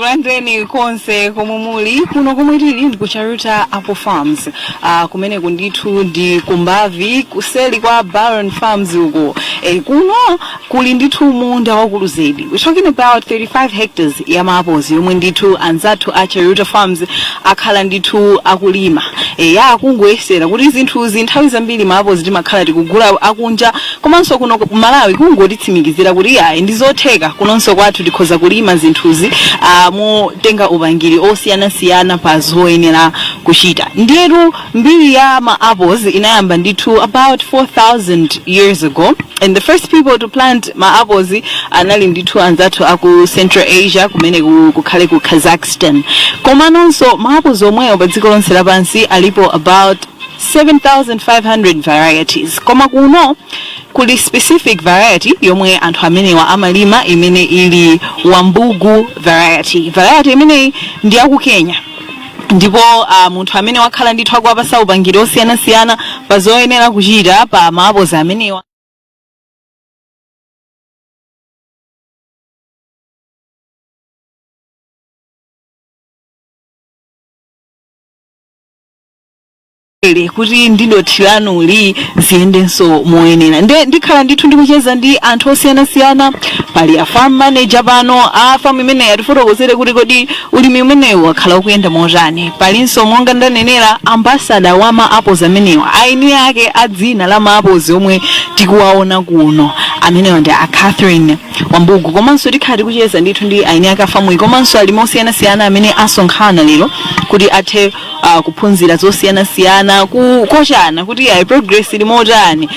Ndikulandireni konse komwe muli. Kuno komwe tili ndi ku Charuta Apple Farms, kumeneku ndithu ndi kumbavi kuseli kwa Baron Farms uko. Kuno kuli ndithu munda wakulu zedi. We're talking about 35 hectares ya ma apples yomwe ndithu anzathu a Charuta Farms akhala ndithu akulima, ya akungoyesera kuti zinthuzi. Nthawi zambiri ma apples timakhala tikugula akunja, komanso kuno ku Malawi kungotitsimikizira kuti ayi, ndi zotheka, kunonso kwathu tikhoza kulima zinthuzi, motenga upangiri osiyanasiyana pa zoyenera kuchita. Ndiyetu mbiri ya ma apples inayamba ndithu about 4000 years ago, and the first people to plant ma apples anali ndithu anzathu aku Central Asia, kumene kukhale ku Kazakhstan. Komanonso ma apples omwewo pa dziko lonse lapansi alipo about 7500 varieties, koma kuno kuli specific variety yomwe anthu amenewa amalima imene ili Wambugu variety. Variety imeneyi ndi yaku Kenya, ndipo munthu amene wakhala ndithu akuwapasa upangiri osiyanasiyana pa zoyenera kuchita pa ma apples amenewa kuti ndi dothi lanuli ziyendenso moyenera. Nde ndikhala ndithu ndikucheza ndi anthu osiyanasiyana. Pali a farm manager pano a farm imeneyi, atifotokozere kuti kodi ulimi umenewu wakhala ukuyenda motani. Palinso, monga ndanenera, ambassador wa ma apples amenewa, aini ake a dzina la ma apples omwe tikuwaona kuno, amenewa ndi a Catherine Wambugu. Komanso tikhala tikucheza ndithu ndi aini ake a famuyi, komanso alimi osiyanasiyana amene asonkhana lero kuti athe kuphunzira zosiyanasiyana, kukochana kuti ayi, progress ili motani,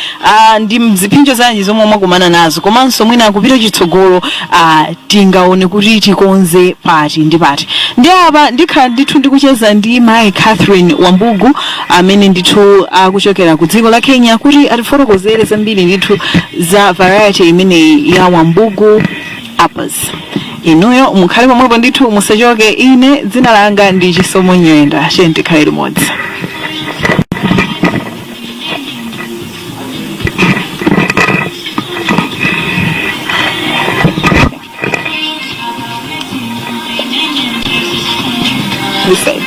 ndi ziphinjo zanji zomwe mwakumana nazo, komanso mwina kupita chitsogolo tingaone kuti tikonze pati ndi pati. Ndi apa ndikhala ndithu ndikucheza ndi mayi Catherine Wambugu amene ndithu akuchokera ku dziko la Kenya kuti atifotokozere zambiri ndithu za variety imeneyi ya Wambugu apples. Inuyo mukhale pomwepo ndithu, musachoke. Ine dzina langa ndi Chisomo Nyenda, tiye tikhale limodzi. This side.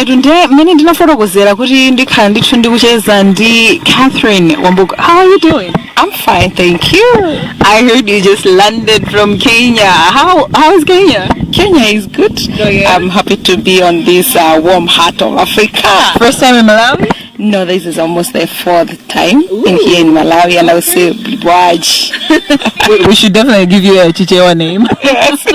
Tunde mmene ndinafotokozera kuti ndikhala ndithu ndikucheza ndi Catherine Wambugu. How are you doing? I'm fine, thank you. I heard you just landed from Kenya. How is Kenya? Kenya is good. Oh, yeah? I'm happy to be on this warm heart of Africa. First time in Malawi? No, this is almost the fourth time in here in Malawi, and I would say Bwaj. We should definitely give you a Chichewa name. Yes.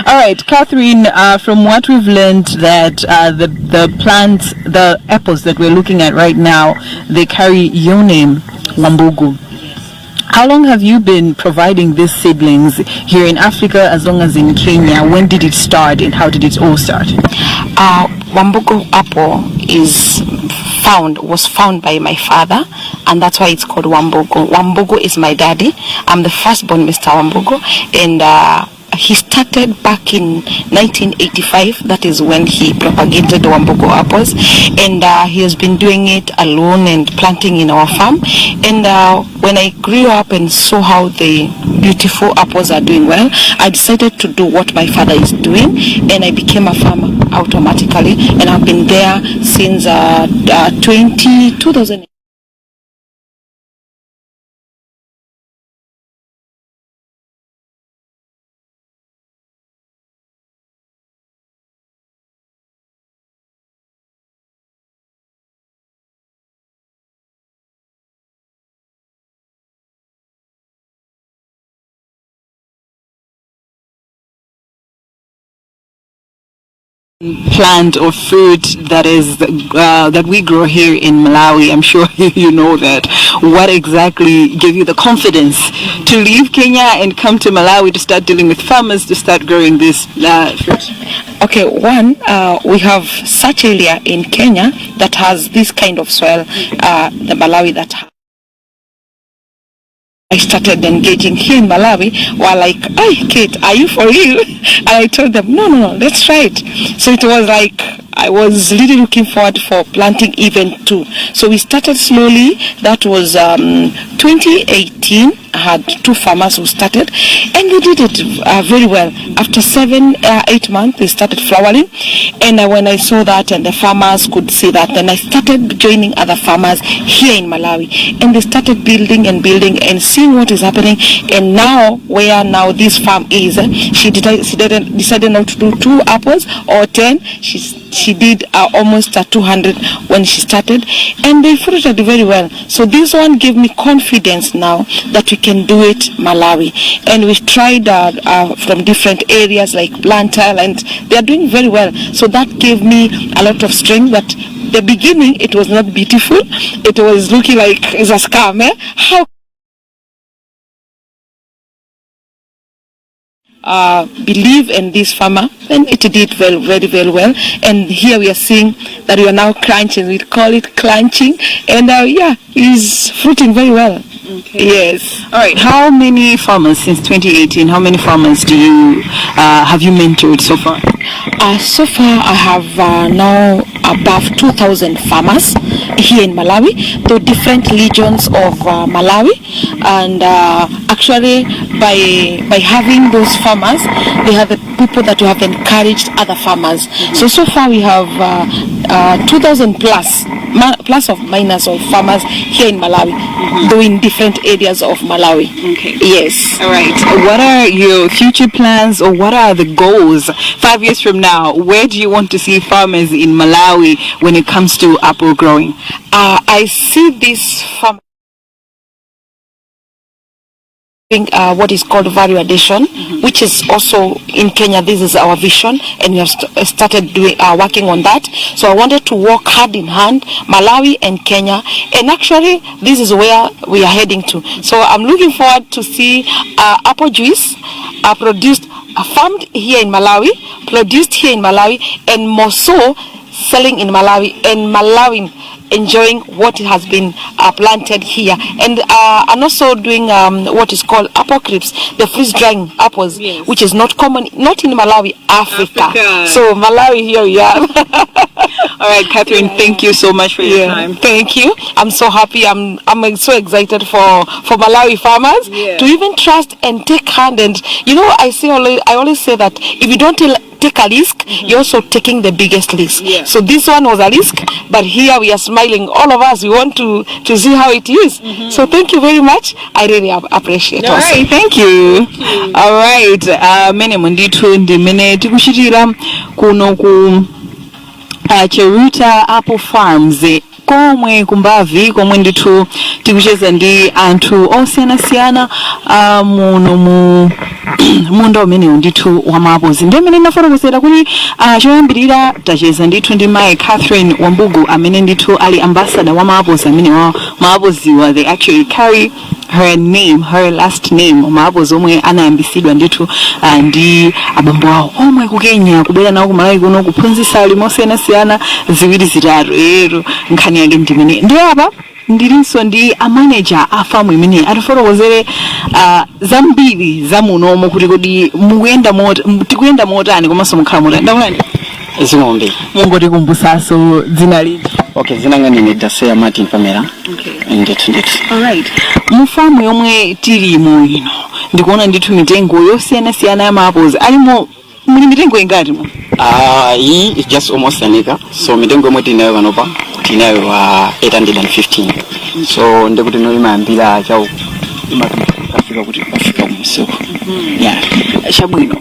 All right, Catherine, from what we've learned that the plants, the apples that we're looking at right now, they carry your name, Wambugu. How long have you been providing these seedlings here in Africa as long as in Kenya? When did it start and how did it all start? Wambugu apple is found was found by my father, and that's why it's called Wambugu. Wambugu is my daddy. I'm the firstborn Mr. Wambugu, and he started back in 1985. That is when he propagated the Wambugu apples, and he has been doing it alone and planting in our farm. And when I grew up and saw how the beautiful apples are doing well, I decided to do what my father is doing, and I became a farmer automatically. And I've been there since 2000. Plant or fruit that is that we grow here in Malawi. I'm sure you know that. What exactly gave you the confidence to leave Kenya and come to Malawi to start dealing with farmers to start growing this fruit? Okay, one, we have such area in Kenya that has this kind of soil, the Malawi that I started engaging here in Malawi were like, "Hey, Kate, are you for real?" And I told them, "No, no, no, let's try it." So it was like I was really looking forward for planting even two. So we started slowly. That was 2018. I had two farmers who started, and they did it very well. After 7, 8 months, they started flowering, and when I saw that, and the farmers could see that, then I started joining other farmers here in Malawi, and they started building and building and seeing what is happening. And now, where now this farm is, she decided not to do two apples or 10. She did almost 200 when she started, and they fruited very well. So this one gave me confidence now that we can do it Malawi, and we've tried from different areas like Blantyre, and they are doing very well. So that gave me a lot of strength that the beginning it was not beautiful. It was looking like it's a scam, eh? How believe in this farmer, and it did very, very, very well. And here we are seeing that we are now crunching. We call it crunching, and yeah, it's fruiting very well. Okay. Yes. All right. How many farmers since 2018? How many farmers do you have you mentored so far? So far, I have now above 2,000 farmers here in Malawi, the different regions of Malawi, and actually by having those farmers, they are the people that have encouraged other farmers. So far we have 2,000 plus, plus of minus of farmers here in Malawi, though in different areas of Malawi. Okay. Yes. All right. What are your future plans, or what are the goals 5 years from now? Where do you want to see farmers in Malawi when it comes to apple growing? I see this farm what is called value addition, which is also in Kenya. This is our vision, and we have started doing working on that. So I wanted to work hand in hand, Malawi and Kenya, and actually this is where we are heading to. So I'm looking forward to see apple juice produced, farmed here in Malawi, produced here in Malawi, and more so selling in Malawi, and Malawi enjoying what has been planted here, and also doing what is called apple crisps, the freeze drying apples, which is not common, not in Malawi, Africa. Africa. So Malawi, here we are. All right, Catherine, thank you so much for your time. Thank you. I'm so happy. I'm so excited for Malawi farmers to even trust and take hand. And I always say that if you don't take a risk, you're also taking the biggest risk. So this one was a risk, but here we are smiling. All of us, we want to see how it is. So thank you very much. I really appreciate All also. right, thank you. All right, mene ndithu ndi mene tikuchitira kuno ku Cheruta Apple Farms, komwe kumbavi komwe ndithu tikucheza ndi anthu osiyanasiyana muno mu munda umenewu ndithu wa ma apples. Ndi amene ndafotokozera kuti choyambirira tacheza ndithu ndi mayi Catherine Wambugu, amene ndithu ali ambassador wa ma apples amene wa ma applesiwa. They actually carry her name, her last name, ma apples omwe anayambisidwa ndithu ndi abambo awo omwe ku Kenya, kubwera nawo ku Malawi kuno kuphunzitsa alimi osiyanasiyana ziwiri zitatu ero. Nkhani yake ndimene ndi apa. Ndilinso ndi a manager a famu imene atifotokozere zambiri za munomo, kuti kodi mukuyenda tikuyenda motani komanso mukhala motani. Ndakulani. Zing'ombe. Mungotikumbutsanso dzina lija. Okay, dzina langa ndine Daseya Martin Pamela. Okay. Ndithu, ndithu. Alright, mufamu yomwe tilimo ino ndikuona ndithu mitengo yosiyanasiyana ya ma apples alimo. Muli mitengo ingati mu? Ah, iyi is just almost an acre. So mitengo yomwe tinayo panopa tinayo 815. So ndikuti no imayambira chau imafika kuti kafika kumseko. Yeah. Chabwino,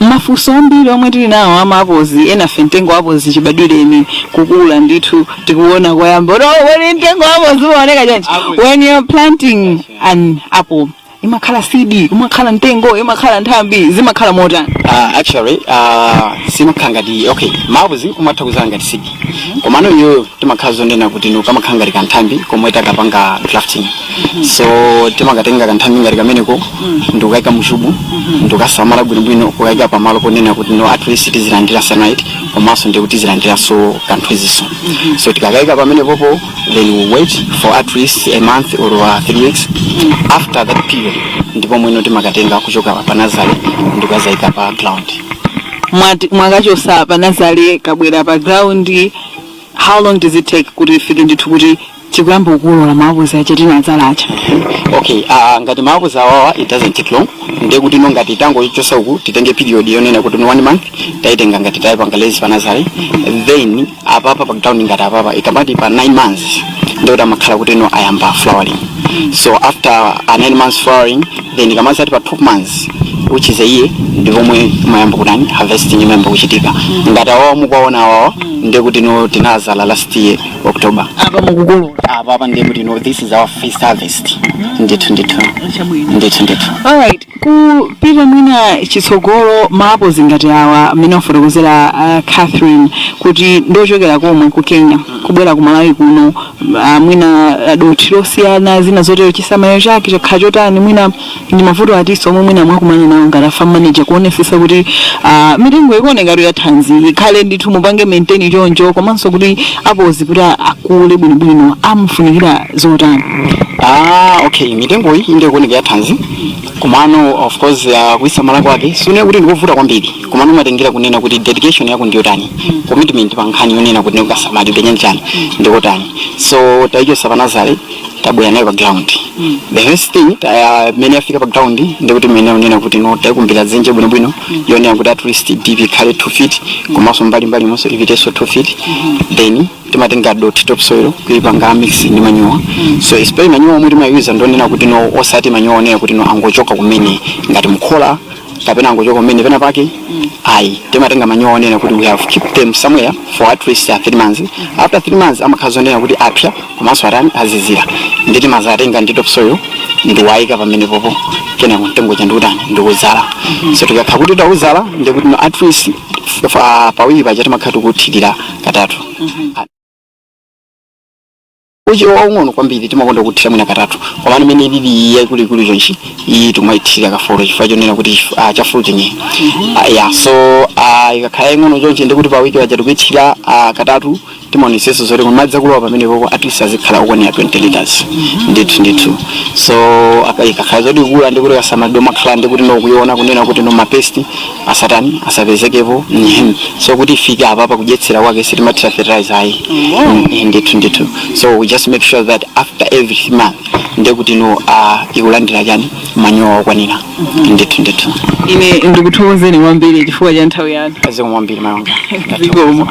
mafunso ambiri omwe tili nawo ama apples, enafe mtengo wa apples chibadwireni kukula ndithu tikuona koyamba, no, when mtengo wa apples umaoneka chanji? Apple. When you're planting an apple, imakhala seed, umakhala mtengo, imakhala nthambi, zimakhala motani? Actually, simakhala ngati, okay, ma apples umatha kuzala ngati seed. Komano iyoyo timakhala zonena kuti no kamakhala ngati kanthambi komwe takapanga grafting. So timakatenga kanthambi ngati kameneko ndikukayika mu tube, ndikukasamala bwinobwino, kukayika pamalo ponena kuti no at least tizilandira sunlight komanso ndikuti tizilandiranso kanthweziso. So tikakayika pamene popo, then we wait for at least a month or 3 weeks. After that period ndipo mwino timakatenga kuchoka pa nursery ndikukazayika pa ground. Mwakachosa pa nursery, kabwera pa ground, how long does it take kuti ifike ndithu kuti tikuyamba kukolola maapozi aja tinadzalacha? Okay, ngati maapozi awawa, it doesn't take long. Ndiye kuti no, ngati tangoichosa uku, titenge period yonena kuti no, one month taitenga ngati tayipanga raise pa nursery, then apapa pa ground, ngati apapa ikamati pa 9 months, ndiye kuti amakhala kuti no, ayamba flowering. So after 9 months flowering, then ikamazati pa 12 months, which is a year, ndi pomwe imayamba kutani, harvesting imayamba kuchitika. Ngati awawa mukuwaona awawa, ndiye kuti no, tinazala last year October. Apa mukukolola? Apapa ndiye kuti no, this is our first harvest, ndithu ndithu. Chabwino. Ndithu ndithu. Alright, kupita mwina chitsogolo, maapozi ngati awa amene wafotokozera Catherine kuti ndochokera komwe ku Kenya kubwera ku Malawi kuno, mwina dothi losiyana, zina zotero, chisamaliro chake chakhala chotani? Mwina ndi mavuto atinso omwe mwina mwakumana nawo ngati farm manager kuonesesa kuti mitengo ikuoneka ya thanzi, ikhale ndithu mupange maintain choncho, komanso kuti apozi kuti akule bwinobwino amufunikira zotani? Ah, okay, mitengo iyi ndiye kuoneka ya thanzi, komano of course kuisamala kwake sunena kuti ndikovuta kwambiri, komano umatengera kunena kuti dedication yako ndiyo tani, commitment pa nkhani yonena kuti ndikukasamalidwe chanchani ndikotani. So taichosa pa nursery, tabwera nayo pa ground. The first thing, mene afika pa ground, ndikuti mene unena kuti no, taikumbira dzenje bwinobwino yonena kuti at least deep ikhale 2 feet, komanso mbalimbali monso ipitenso 2 feet. Then timatenga dot topsoil kuipanga mix ndi manyowa. So especially manyowa omwe timayuza ndonena kuti no, osati manyowa onena kuti no, angochoka kumene ngati mkhola kapena angochoka kumene pena pake, ayi. Timatenga manyowa onena kuti we have keep them somewhere for at least 3 months. After 3 months amakhala onena kuti apya komanso atani, azizira. Ndi timazatenga ndi topsoil ndiwayika pamene popo, kenako mtengo cha ndikutani, ndikudzala. So tikakhala kuti tawudzala, ndikuti no, at least pawiri paja timakhala tikuthirira katatu. Uchi waung'ono kwambiri timakonda kuthira mwina katatu, komano imene ilili yaikuluikulu chonchi iyi timayithira ka four, chifukwa chonena kuti cha fruiting. Yeah, so ikakhala yaing'ono chonchi, ndikuti pa wiki paja tikuithira katatu. Timaonesetsa zoti madzi akulowa pamenepopo at least azikhala okwanira 20 liters, ndithu ndithu. So ikakhala zoti ikula, ndikuti kasamalidwe makhala ndikuti nokuiona kunena kuti no, ma pest asatani, asapezekepo. So kuti ifike apapa, kudyetsera kwake sitimathira fertilizer, ayi. Ndithu ndithu. So we just make sure that after every month ndekuti no, ikulandira chani, manyowa okwanira, ndithu ndithu. Ine ndikuthokozeni kwambiri chifukwa cha nthawi yanu. Zikomo kwambiri, mayonga. Zikomo.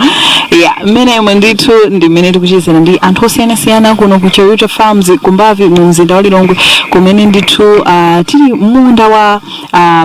Ya, mmenemo ndithu ndi mmene tikuchezera ndi anthu osiyanasiyana kuno ku Charuta Farms kumbavi mu mzinda wa Lilongwe, kumene ndithu tili munda wa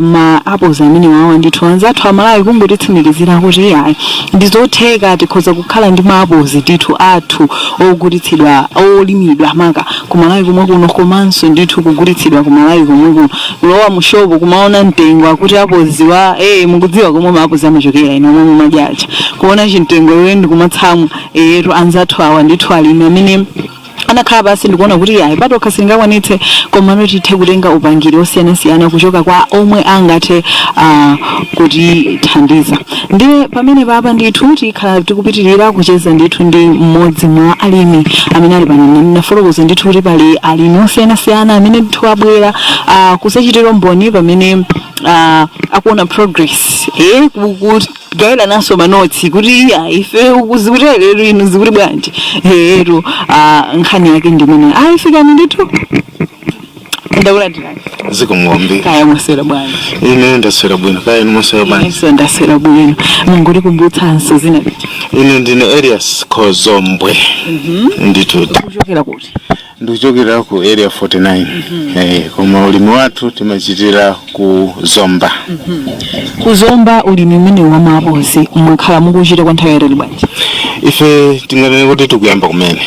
ma apples amene wawa. Ndithu anzathu Amalawi kungotitsimikizira kuti ayi, ndizotheka, tikhoza kukhala ndi ma apples ndithu athu ogulitsidwa, olimidwa maka ku Malawi komwe kuno, komanso ndithu kugulitsidwa ku Malawi komwe kuno. Kulowa mu shopu kumaona mtengo akuti apples wa mukudziwa komwe ma apples amachokera ino, omwe mumadyacha, kuona chimtengo iwe ndikumatsamwa. Etu, anzathu awa ndithu alimi amene anakhala pasi ndikuona kuti yayi, patokha singakwanitse, komano tithe kutenga upangiri osiyanasiyana kuchoka kwa omwe angathe kutithandiza. Ndiye pamene papa ndithu tikhala tikupitirira kucheza ndithu ndi mmodzi mwa alimi amene ali pano. Nafotokoza ndithu kuti pali alimi osiyanasiyana amene ndithu abwera kusachitira mboni pamene akuona progress, kugawira ma notes kuti ya, ife zikuti inu zikuti bwanji etu. Nkhani yake ndimene ayi, fikani ndithu, ndakulandirani. Zikomo kwambiri. Kaya mwaswera bwanji? Ine ndaswera bwino, kaya inu mwaswera bwanji? Inenso ndaswera bwino. Mungotikumbutsanso zina lija. Ine ndine Elias Kozombwe, ndithu. Kuchokera kuti? Ndikuchokera ku Area 49, koma ulimi wathu timachitira ku Zomba. Kuzomba, ulimi umene wa ma apples mwakhala mukuchita kwa nthawi yayitali bwanji? Ife tinganene kuti tikuyamba kumene.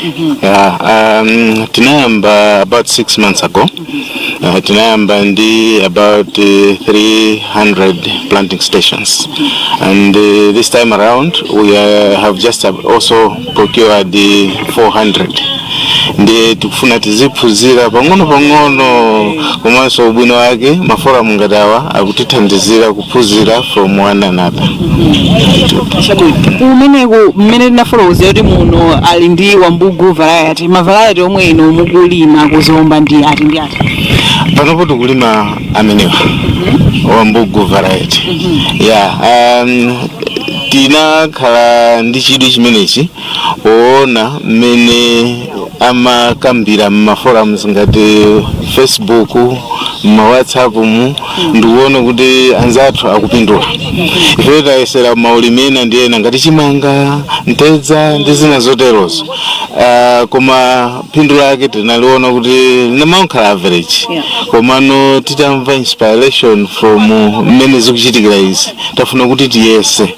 Yeah, tinayamba about 6 months ago. Tinayamba ndi about 300 planting stations, and this time around we have just also procured the 400. Ndiye tikufuna tiziphunzira pang'ono pang'ono, komanso ubwino wake ma forum ngati awa akutithandizira kuphunzira from one another. Kumeneku mmene tinafotokoza kuti muno ali ndi Wambugu variety, ma variety omwe inu mukulima kuzomba ndi ati ndi ati? Panopo tikulima amenewa, Wambugu variety. Yeah, tinakhala ndi chidwi chimenechi poona mmene amakambira mmaforums ngati Facebook, mma WhatsApp mu, ndikuona kuti anzathu akupindula. Ife tayesera maulimi ena ndi ena ngati chimanga, mtedza ndi zina zoterozo, koma phindu lake tinaliona kuti linamakhala average. Komano titamva inspiration from mmene zikuchitikira izi, tafuna kuti tiyese.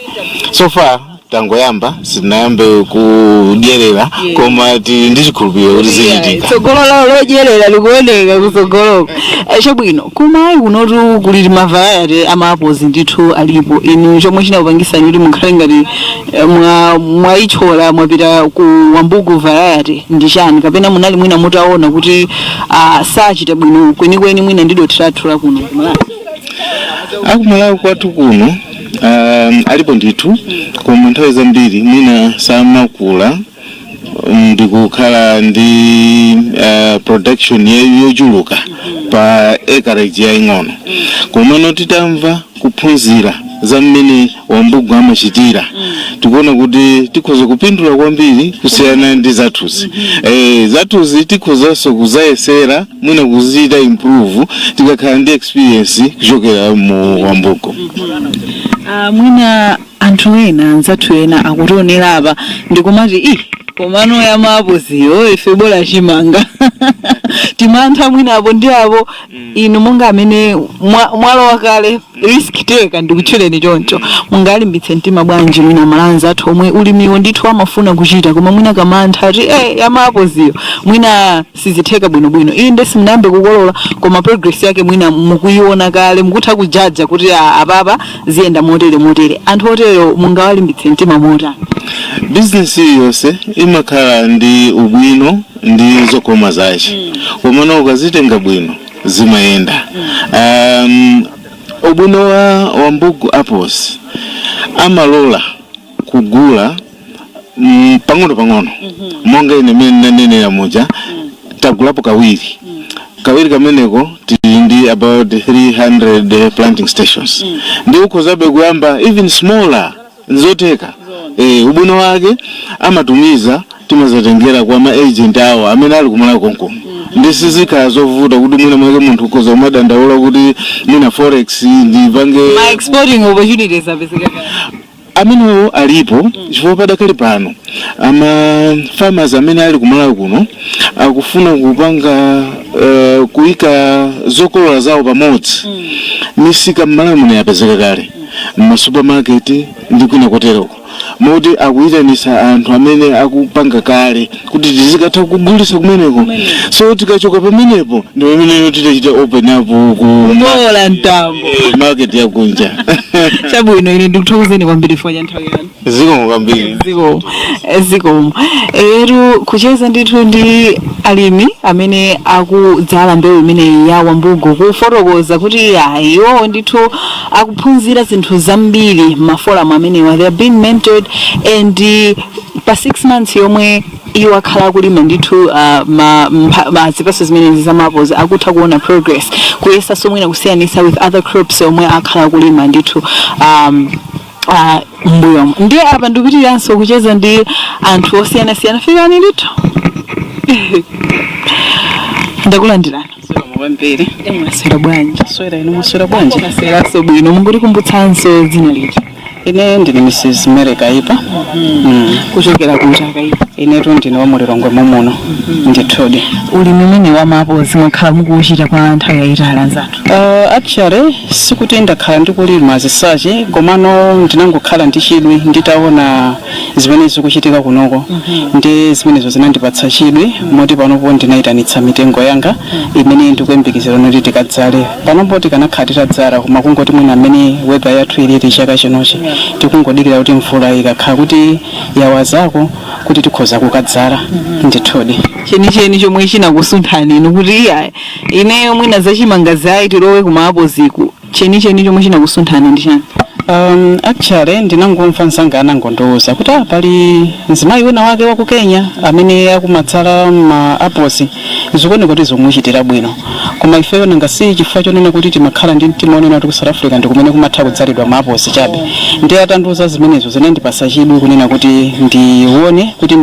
So far tangoyamba, sitinayambe kudyerera, koma tili ndi chikhulupiriro kuti zichitika. Tsogolo lawo lodyerera likuoneka kutsogoloko. Chabwino, kumayi kunotu kuli ma variety ama apples ndithu alipo. Inu chomwe chinakupangisani kuti mukhale ngati mwayichola, mwapita ku Wambugu variety ndi chani? Kapena munali mwina mutaona kuti sachita bwino kwenikweni mwina ndi dothi lathu la kuno kumalawi? Akumalawi kwathu kuno alipo ndithu, koma nthawi zambiri mwina samakula ndikukhala ndi production yochuluka pa acreage yaying'ono. Komano titamva kuphunzira za mmene Wambugu amachitira, tikuona kuti tikhoza kupindula kwambiri kusiyana ndi zathuzi. Zathuzi tikhozanso kuzayesera mwina kuzichita improve tikakhala ndi experience kuchokera mu Wambugu. Mwina anthu ena, anzathu ena akutionera apa ndikumati, "I, komano ya ma applesyo ife bola chimanga." Timantha mwina apo ndi apo. Inu monga amene mwalowa kale, risk taker, ndikutchuleni choncho, mungalimbitse mtima bwanji mwina malanza athu omwe ulimiwo ndithu amafuna kuchita, koma mwina kamantha ati ya ma applesyo mwina sizitheka bwinobwino? Inde, simunayambe kukolola, koma progress yake mwina mukuiona kale, mukutha kujaja kuti apapa ziyenda motere motere. Anthu otero mungawalimbitse mtima motani? Bizinesi iliyonse imakhala ndi ubwino ndi zokoma zace, komano ukazitenga bwino zimayenda. Ubwino wa Wambugu apples, amalola kugula pang'ono pang'ono. Monga ine mene nanenera muja, tagulapo kawiri kawiri kameneko, tili ndi about 300 planting stations, ndi ukhozabe kuyamba even smaller, nzoteka. Ubwino wake amatumiza, timazatengera kwa ma agent awo amene ali kumalawi konkuno, ndi sizikhala zovuta kuti mwina mwake munthu ukhoza kumadandaula kuti mwina forex ndipange. Ma exporting opportunities apezeka kale? Amenewo alipo, chifukwa padakali pano ama farmers amene ali kumalawi kuno akufuna kupanga kuyika zokolola zawo pamodzi. Misika mmalawi muno yapezeka kale, mmasupermarket ndi kwina koteroko, moti akuyitanisa anthu amene akupanga kale kuti tizikatha kugulisa kumeneko. So tikachoka pamenepo ndi pameneyo titachita open up ku Kubola mtambo. Market yakunja. Chabwino, ine ndikuthokozeni kwambiri chifukwa cha nthawi yanu. Zikomo kwambiri. Zikomo, zikomo. Etu, kucheza ndithu ndi alimi amene akudzala mbewu imeneyi ya Wambugu, kufotokoza kuti ya iwo ndithu akuphunzira zinthu zambiri maforum amenewa. They are being mentored, and pa 6 months yomwe iwo akhala akulima ndithu ma zipatso zimenezi za apples, akutha kuona progress, kuyesanso mwina kusiyanisa with other crops omwe akhala akulima ndithu mbuyomo. Ndiye apa ndikupitiranso kucheza ndi anthu osiyanasiyana. Fikani ndithu, ndakulandirani. Kwambiri. Mwaswera bwanji? Swera, inu mwaswera bwanji? Mwasweranso bwino. Mungotikumbutsanso dzina lija. Ine ndine Mrs Mary Kaipa. Kuchokera kuti, Akaipa? Inetu ndine wa mulilongwe momuno ndithudi. Ulimi umene wa ma apples mwakhala mukuwuchita kwa nthawi yayitali, anzathu? Actually sikuti ndakhala ndikulima zisachi, komano ndinangokhala ndi chidwi nditaona zimene zikuchitika kunoko, ndi zimenezo zinandipatsa chidwi moti panopo ndinayitanitsa mitengo yanga imene ndikuyembekezera kuti tikadzale. Panopo tikanakhala titadzala, koma kungoti mwina amene weather yathu ilili chaka chinochi, tikungodikira kuti mvula ikakhala kuti yawazako kuti tikhoza kukadzala ndithudi. Chenicheni chomwe chinakusunthani inu kuti iya, ineyo mwina zachimanga zayi, tilowe kuma applesku, chenicheni chomwe chinakusunthani ndi chani? Actually ndinangomva mzanga anangondiwuza kuti pali mzimayi wina wake wa ku Kenya amene akumadzala ma apples, zikuoneka kuti zikumuchitira bwino. Koma ifeyo nanga si chifukwa chonena kuti timakhala ndi mtima onena kuti ku South Africa ndi kumene kumatha kudzalidwa ma apples chabe. Ndi atandiuza zimenezo, zinandipasa chidwi kunena kuti ndione kuti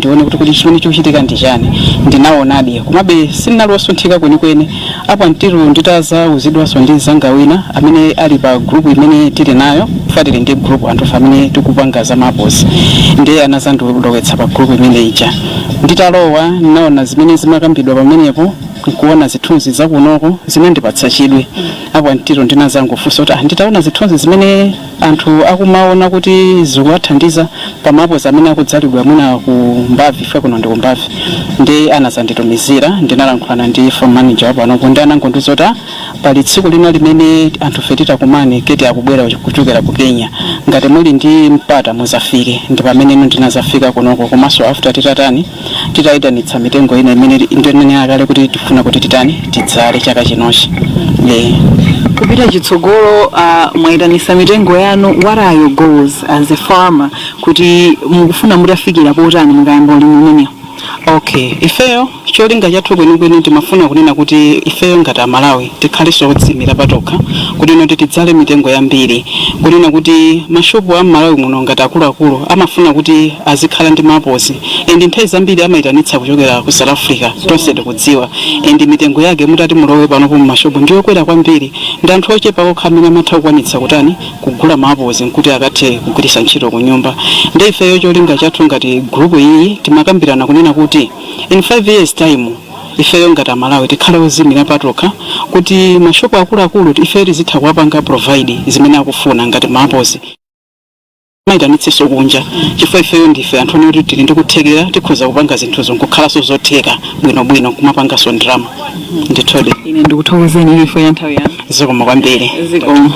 chimene chikuchitika ndi chani. Ndinaonadi, komabe sindinali wosunthika kwenikweni apo until nditazauzidwanso ndi mzanga wina amene ali pa group imene tili nayo. Tili ndi group anthu amene tikupanga za ma apples, ndiye anazandilowetsa pa group imene ija. Nditalowa, ndinaona zimene zimakambidwa pamenepo, nkuona zithunzi zakunoko, zinandipatsa chidwi apo until ndinazangofunsa kuti, ah, nditaona zithunzi zimene anthu akumaona kuti zikuwathandiza pa ma apples amene akudzalidwa mwina ku Mbavi, ife kuno ndi ku Mbavi, ndi anazanditumizira. Ndinalankhulana ndi farm manager wapanopo, ndi anangondiuza kuti, ah, pali tsiku lina limene anthu fe titakumane, keti akubwera kuchokera ku Kenya, ngati muli ndi mpata muzafike. Ndi pamene ino ndinazafika kunoko. Komanso after titatani, titayitanitsa mitengo ina imene ndinene akale kuti tifuna kuti titani, tidzale chaka chinochi, yeah. Kupita chitsogolo, mwayitanisa mitengo yanu, what are your goals as a farmer, kuti mukufuna mutafikira potani mukayamba ulimi umenewu? Okay, ifeyo cholinga chathu kwenikweni timafuna kunena kuti ifeyo ngati Amalawi tikhalenso odziyimira patokha, kunena kuti tidzale mitengo yambiri, kunena kuti mashopu a Mmalawi muno ngati akuluakulu amafuna kuti azikhala ndi ma apples, and nthawi zambiri amayitanitsa kuchokera ku South Africa, tonse tikudziwa. And mitengo yake, mutati mulowe panopo mumashopu, ndiyokwera kwambiri, ndi anthu ochepa okha amene amatha kukwanitsa kutani, kugula ma apples nkuti akathe kugwiritsa ntchito ku nyumba. Ndi ifeyo cholinga chathu ngati group iyi timakambirana kunena kuti in 5 years time ifeyo ngati Amalawi tikhale ozimira patokha, kuti mashopu akuluakulu ifeyo tizitha kuwapanga provide zimene akufuna ngati ma apples, mayitanitsenso kunja, chifukwa ifeyo ndife anthu one kuti tili ndi kuthekera, tikhoza kupanga zinthuzo nkukhalanso zotheka bwinobwino, kumapanganso ndalama ndithudi. Ine ndikuthokozeni ifo ya nthawi yanu. Zikomo kwambiri. Zikomo.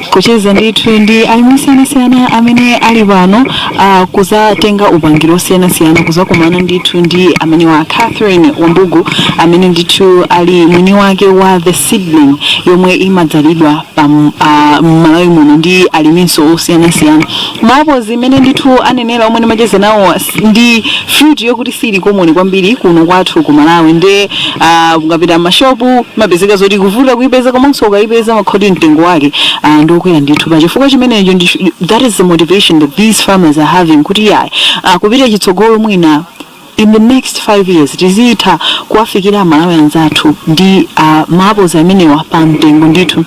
Kucheza ndithu ndi alimi osiyanasiyana amene ali pano kuzatenga upangiri osiyanasiyana, kuzakumana ndithu ndi amene wa Catherine Wambugu, amene ndithu ali mwini wake wa the seedling yomwe imadzalidwa pa m'Malawi muno ndi aliminso osiyanasiyana. Ma apples imene ndithu anenera omwe ndimacheza nawo ndi fruit yokuti sili common kwambiri kuno kwathu ku Malawi, ndi ukapita m'mashopu mapezeka zoti kuvuta kuipeza, komanso ukayipeza makhoti mtengo wake ndiokwera ndithu. Pachifukwa chimenecho that is the motivation that these farmers are having, kuti yayi, kupita chitsogolo mwina in the next 5 years tizitha kuwafikira Amalawi anzathu ndi ma apples amenewa pa mtengo ndithu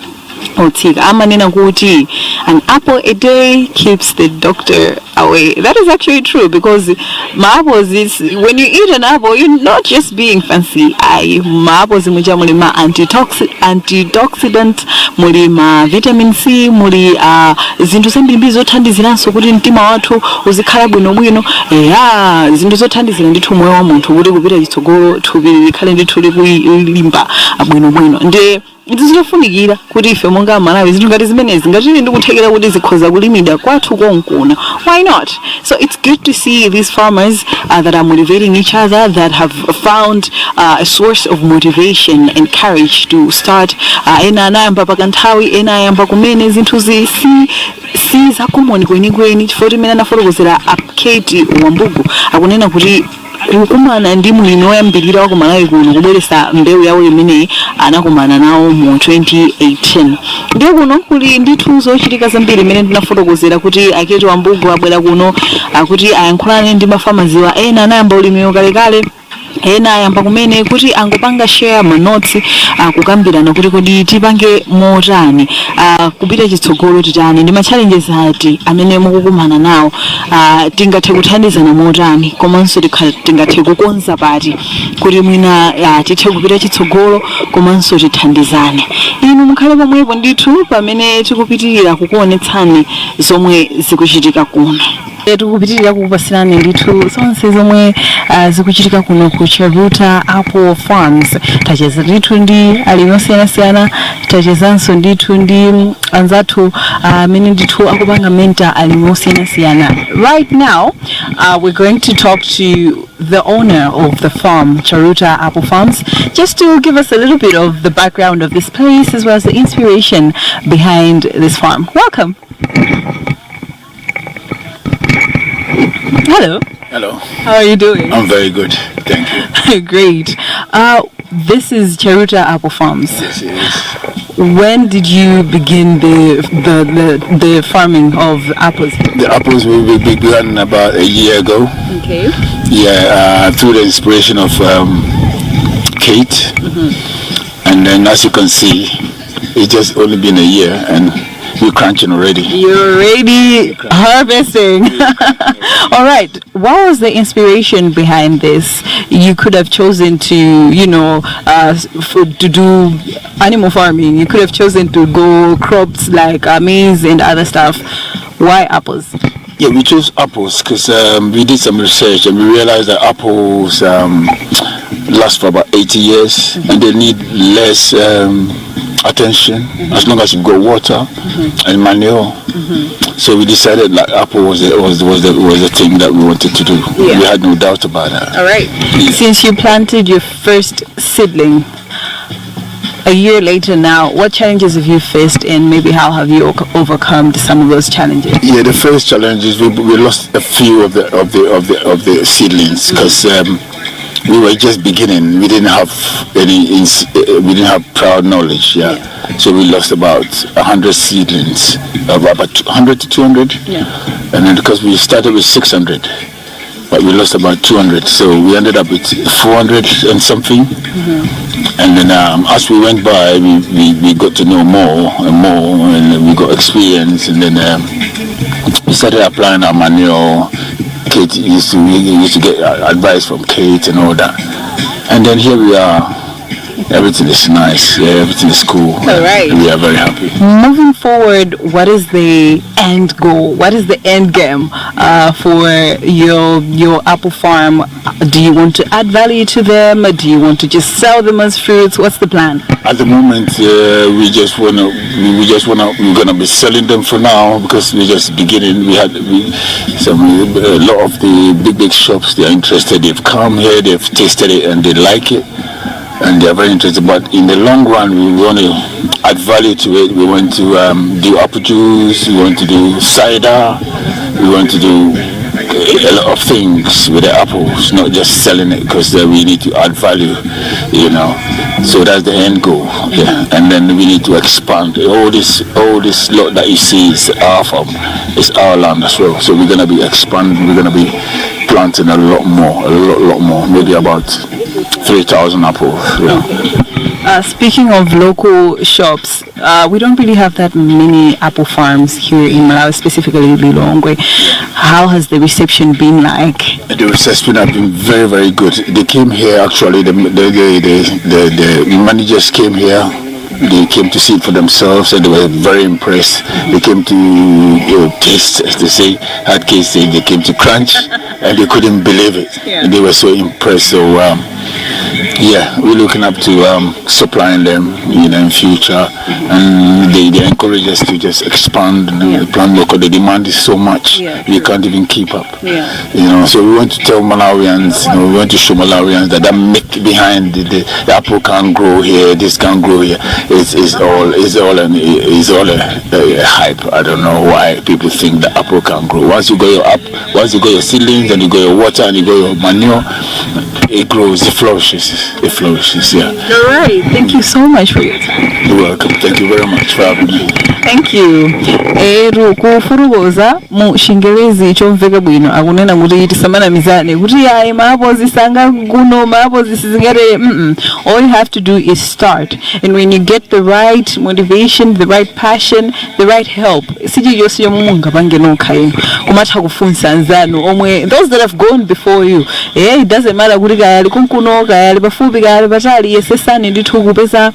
otsika. Amanena kuti an apple a day keeps the doctor away. That is actually true, because ma apples is, when you eat an apple, you're not just being fancy. Ayi, ma apples muja muli ma antioxidant, muli ma vitamin C, muli zinthu zambirimbiri zothandiziranso kuti mtima wathu uzikhala bwinobwino, eya, zinthu zothandizira ndithu moyo wa munthu kuti kupita chitsogolo thupi likhale ndithu likulimba bwinobwino. Ndi zofunikira kuti ife monga Amalawi zinthu ngati zimenezi, ngati tili ndikuthekera kuti zikhoza kulimidwa kwathu konkuno, why not? So it's good to see these farmers that are motivating each other, that have found a source of motivation and courage to start. Ena anayamba pakanthawi, ena ayamba kumene. Zinthu si za common kwenikweni, chifukwa timene anafotokozera Kate Wambugu akunena kuti kukumana ndi mlimi woyambirira wa ku Malawi kuno kubweretsa mbewu yawo imeneyi anakumana nawo mu 2018. Ndiye kuno kuli ndithu zochitika zambiri imene ndinafotokozera kuti a Kate Wambugu abwera kuno akuti ayankhulane ndi mafamaziwa. Ena anayamba ulimiwo kalekale, ena ayamba kumene, kuti angopanga share ma notes, akukambirana kuti kodi tipange motani, kupita chitsogolo titani, ndi ma challenges ati amene mukukumana nawo, tingathe kuthandizana motani, komanso tingathe kukonza pati kuti mwina tithe kupita chitsogolo komanso tithandizane. Inu mukhale pomwepo ndithu pamene tikupitirira kukuonetsani zomwe zikuchitika kuno. Tikupitirira kukupasirani ndithu zonse zomwe zikuchitika kuno ku Charuta Apple Farms. Tacheza ndithu ndi alimi osiyanasiyana, tachezanso ndithu ndi anzathu amene ndithu akupanga mentor alimi osiyanasiyana. Right now we're going to talk to the owner of the farm, Charuta Apple Farms, just to give us a little bit of the background of this place as well as the inspiration behind this farm. Welcome. Hello. Hello. How are you doing? I'm very good. Thank you. Great. This is Charuta Apple Farms. When did you begin the farming of apples? The apples we began about a year ago. Yeah, through the inspiration of Kate. And then as you can see, it's just only been a year and we're crunching already. You're already harvesting. All right. What was the inspiration behind this? You could have chosen to do animal farming. You could have chosen to go crops like maize and other stuff. Why apples? Yeah, we chose apples because we did some research and we realized that apples last for about 80 years and they need less attention as long as you've got water and manure. So we decided like apple was the thing that we wanted to do. We had no doubt about that. All right. Since you planted your first seedling a year later now, what challenges have you faced and maybe how have you overcome some of those challenges? Yeah, the first challenge is we lost a few of the seedlings because we were just beginning. We didn't have prior knowledge. Yeah, so we lost about 100 seedlings, about 100 to 200. And then because we started with 600, but we lost about 200, so we ended up with 400 and something. And then as we went by, we got to know more and more, and we got experience, and then we started applying our manure. Kate used to we used to get advice from Kate and all that. And then here we are. Everything is nice. Yeah, everything is cool. All right. We are very happy. Moving forward, what is the end goal? What is the end game for your apple farm? Do you want to add value to them? Do you want to just sell them as fruits? What's the plan? At the moment, we just wanna, we're gonna be selling them for now because we're just beginning. We had we, some a lot of the big big shops. They are interested. They've come here, they've tasted it, and they like it, and they are very interested. But in the long run, we want to add value to it. We want to do apple juice. We want to do cider. We want to do a lot of things with the apples, not just selling it, because we need to add value. So that's the end goal. Yeah, and then we need to expand. All this lot that you see is our farm, it's our land as well. So we're gonna be expanding. We're gonna be planting a lot more, a lot, lot more. Maybe about 3,000 apples. Yeah. Speaking of local shops, we don't really have that many apple farms here in Malawi, specifically Lilongwe. How has the reception been like? The reception has been very, very good. They came here actually, the managers came here. They came to see it for themselves and they were very impressed. They came to taste, as they say, had case, they came to crunch and they couldn't believe it. And they were so impressed. So, yeah, we're looking up to supplying them in future, and they encourage us to just expand and plant more because the demand is so much, we can't even keep up. So we want to tell Malawians, we want to show Malawians that that myth behind the apple can't grow here, this can't grow here, it's all a hype. I don't know why people think the apple can grow. Once you got your seedlings and you got your water and you got your manure, it grows, it flourishes, it flourishes. Yeah. All right. Thank you so much for your time. You're welcome. Thank you very much for having me. Thank you. Eru kufotokoza mu Chingerezi chomveka bwino akunena kuti tisamanamizane kuti ayi ma apples sanga kuno ma apples sizingere. All you have to do is start, and when you get the right motivation, the right passion, the right help, sichilichonse chomwe mungapange nokha inu kumatha kufunsa anzanu omwe those that have gone before you. It doesn't matter kuti kaya ali kunkuno, kaya ali pafupi, kaya ali patali, yesesani ndithu kupeza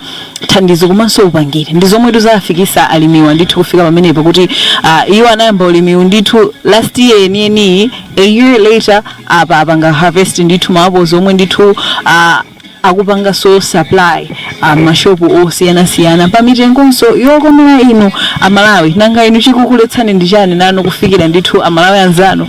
thandizo komanso upangiri. Ndi zomwe tizafikisa alimiwa ndithu kufika pamenepo kuti iwo anayamba ulimiwu ndithu last year yeniyeniyi, a year later apa apanga harvest ndithu ma apples omwe ndithu akupanganso supply mashopu osiyanasiyana pa mitengonso yokomera inu Amalawi. Nanga inu chikukuletsani ndi chani nanu kufikira ndithu Amalawi anzanu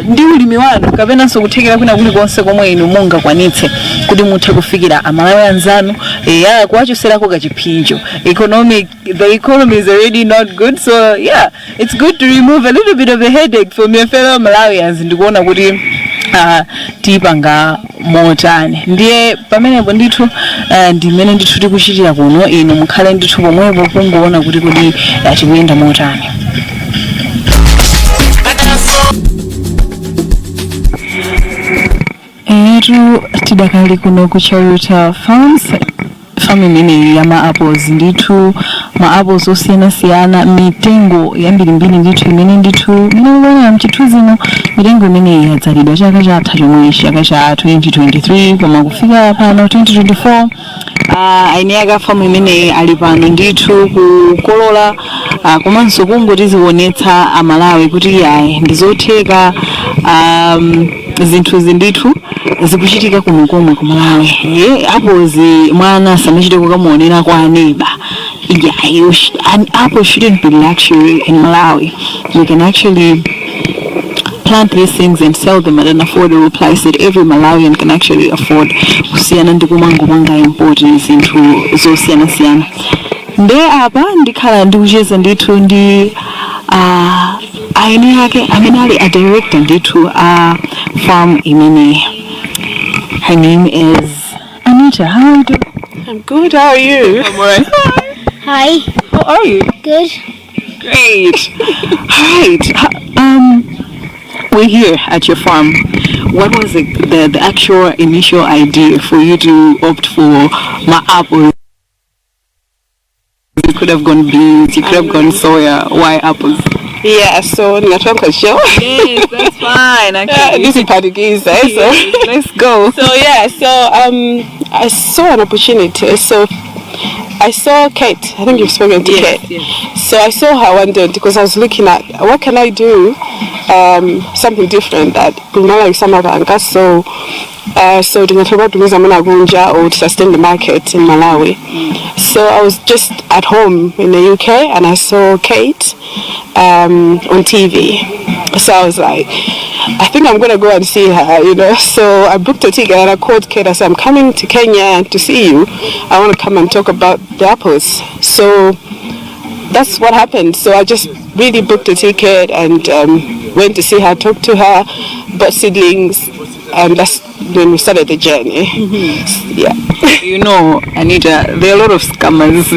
ndi ulimi wanu kapenanso kuthekera kwina kulikonse komwe inu mungakwanitse kuti muthe kufikira Amalawi anzanu eya kuwachoserako kachiphinjo economic? The economy is already not good, so yeah, it's good to remove a little bit of a headache from your fellow Malawians. Ndikuona kuti Tipanga motani? Ndiye pamenepo ndithu ndimene ndithu tikuchitira kuno. Inu mukhale ndithu pomwepo kungoona kuti kodi tikuyenda motani. Etu, tidakali kuno ku Charuta Farms, farm imeneyi ya ma apples ndithu, ma apples osiyanasiyana, mitengo yambirimbiri ndithu imene ndithu imene mukuonera mchithunzimo. Mitengo imeneyi yadzalidwa chaka chatha chomwechi, chaka cha 2023, koma kufika pano 2024, eni ake farm imeneyi ali pano ndithu kukolola, komanso kungotizionetsa Amalawi kuti yayi, ndizotheka, zinthuzi ndithu zikuchitika kuno komwe ku Malawi. Ye apples mwana samachite kukamuonera kwa aneba. Yeah, an apple shouldn't be luxury in Malawi. We can actually plant these things and sell them at an affordable price that every Malawian can actually afford, kusiyana ndi kumangopanga import zinthu zosiyanasiyana. Nde apa ndikhala ndikucheza ndithu ndi eni ake amene ali a director ndithu a farm imeneyi. Her name is Anita. How are you doing? I'm good. How are you? I'm alright. Hi. How are you? Good. Great. All right. We're here at your farm. What was the actual initial idea for you to opt for ma apples? You could have gone beans, you could have gone soya. Why apples? Yeah, so ndingathiwa show. Yes, that's fine. Actually, This is Portuguese, eh? So let's go. So yeah, so I saw an opportunity. So I saw Kate. I think you've spoken to Yes, Kate. Yes. So I saw her one day because I was looking at what can I do, something different that Malawi samapanga. So ndingathe amene or to sustain the market in Malawi. So I was just at home in the UK and I saw Kate on TV. So I was like, I think I'm gonna go and see her. So I booked a ticket and I called Kate. I said, "I'm coming to Kenya to see you. I want to come and talk about the apples." So that's what happened. So I just really booked a ticket and went to see her, talked to her, bought seedlings, and that's when we started the journey. Yeah. You know, Anita, there are a lot of scammers.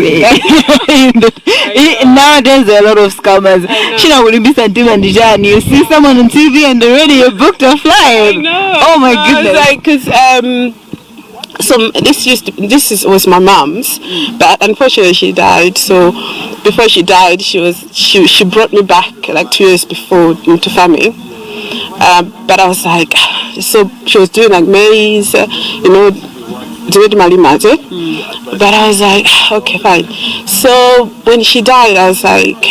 Nowadays, there are a lot of scammers. Chinakulimbitsa mtima ndi chani? You see someone on TV and already you booked a flight. Oh my I was goodness. like, because so this used to, this is was my mom's, but unfortunately she died. So before she died, she was she brought me back like 2 years before into farming. But I was like, so she was doing like maize, doing malimaze. But I was like, okay, fine. So when she died, I was like,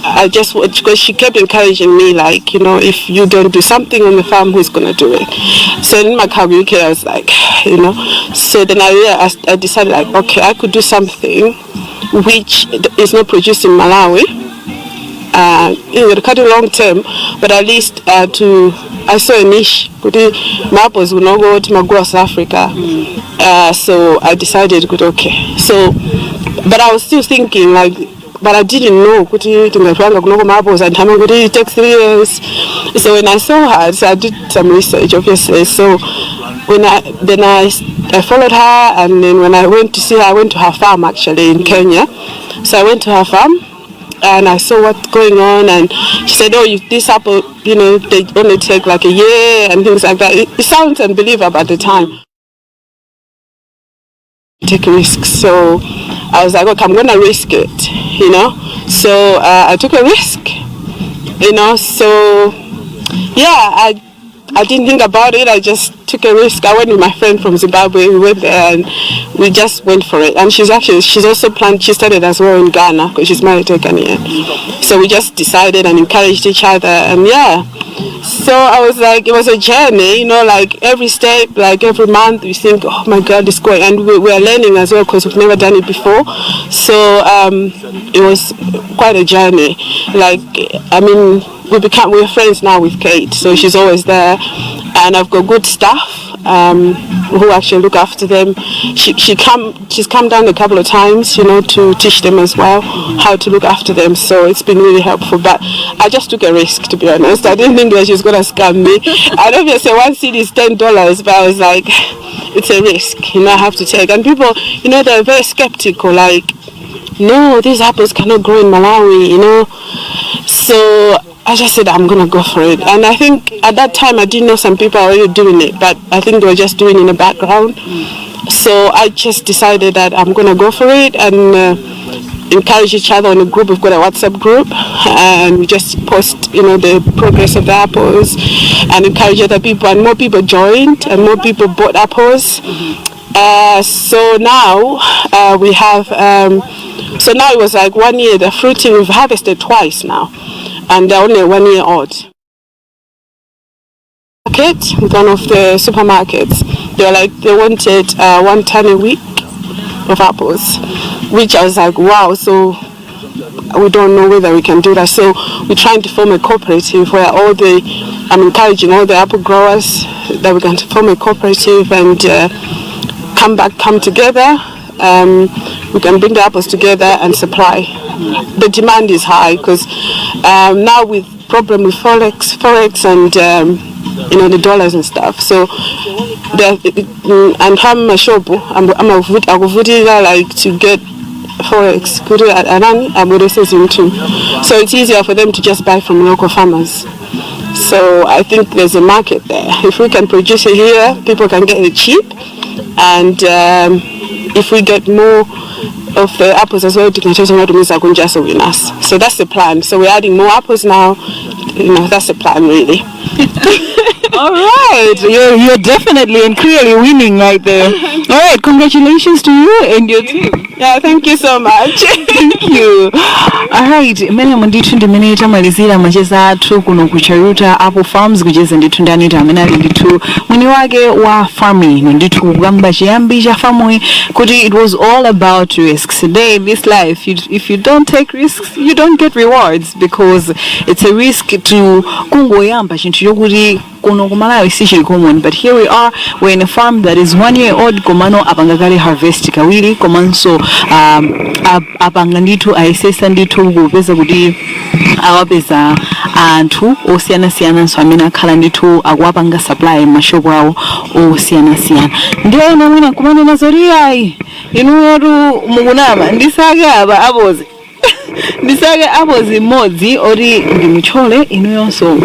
I just, because she kept encouraging me, like, if you don't do something on the farm, who's gonna do it? So in my UK, I was like, so then I decided like, okay, I could do something which is not produced in Malawi, in the cut long term, but at least to I saw a niche. Kuti apples will not go to Magua, South Africa. So I decided, good, okay. So, but I was still thinking like, but I didn't know kuti tingapanga kunoko apples and how kuti it takes 3 years. So when I saw her, so I did some research, obviously. So when I then I followed her, and then when I went to see her, I went to her farm actually in Kenya. So I went to her farm and I saw what's going on, and she said, "Oh, this apple, they only take like a year and things like that." It sounds unbelievable at the time. Take risks, so I was like, "Okay, I'm gonna risk it." So I took a risk. So yeah, I didn't think about it. I just took a risk. I went with my friend from Zimbabwe. We went there and we just went for it. And she's actually she's also planned. She started as well in Ghana because she's married to a Ghanaian. So we just decided and encouraged each other. And yeah, so I was like, it was a journey, like every step, like every month, we think, "Oh my God, it's going," and we are learning as well because we've never done it before. So it was quite a journey. Like, I mean, we're friends now with Kate, so she's always there, and I've got good staff who actually look after them. She's come down a couple of times, to teach them as well how to look after them. So it's been really helpful. But I just took a risk, to be honest. I didn't think Thinking that she was gonna scam me. And obviously one seed is $10, but I was like, it's a risk, I have to take. And people, they're very skeptical, like, no, these apples cannot grow in Malawi. So I just said I'm gonna go for it. And I think at that time I didn't know some people are already doing it, but I think they were just doing it in the background. So I just decided that I'm gonna go for it and encourage each other on a group. We've got a WhatsApp group, and we just post, the progress of the apples, and encourage other people. And more people joined, and more people bought apples. So now we have. So now it was like 1 year. The fruiting, we've harvested twice now, and they're only 1 year old. Market, one of the supermarkets, they were like, they wanted 1 ton a week of apples, which I was like, wow. So we don't know whether we can do that. So we're trying to form a cooperative where I'm encouraging all the apple growers that we're going to form a cooperative and come together. We can bring the apples together and supply. The demand is high because now with problem with forex and the dollars and stuff. So the and amashopu akuvutika like to get forex kuti anani abwerese zinthu. So it's easier for them to just buy from local farmers. So I think there's a market there. If we can produce it here, people can get it cheap, and if we get more of the apples as well, with us. So that's the plan. So we're adding more apples now. That's the plan really. All right, you're definitely and clearly winning right there. All right, congratulations to you and your team. Yeah, thank you so much. Thank you. All right, mene ndithu ndimene tamalizira macheza athu kuno ku Charuta Apple Farms, kucheza ndithu ndi Anita amene ali ndithu mwini wake wa farming ndithu, kukamba chiyambi cha farming kuti it was all about risks. Today, this life, if you don't take risks, you don't get rewards, because it's a risk to kungoyamba chinthu chokuti kuno ku Malawi sichili common, but here we are, we're in a farm that is 1 year old, komano apanga kale harvest kawiri, komanso apanga ndithu, ayesesa ndithu kupeza kuti awapeza anthu osiyanasiyananso amene akhala ndithu akuwapanga supply m'mashopu awo osiyanasiyana. Ndi ena mwina nkumanena zoti ayi, inuyotu mukunama. Ndisake apa apozi, ndisake apozi mmodzi oti ndimutchole, inuyonso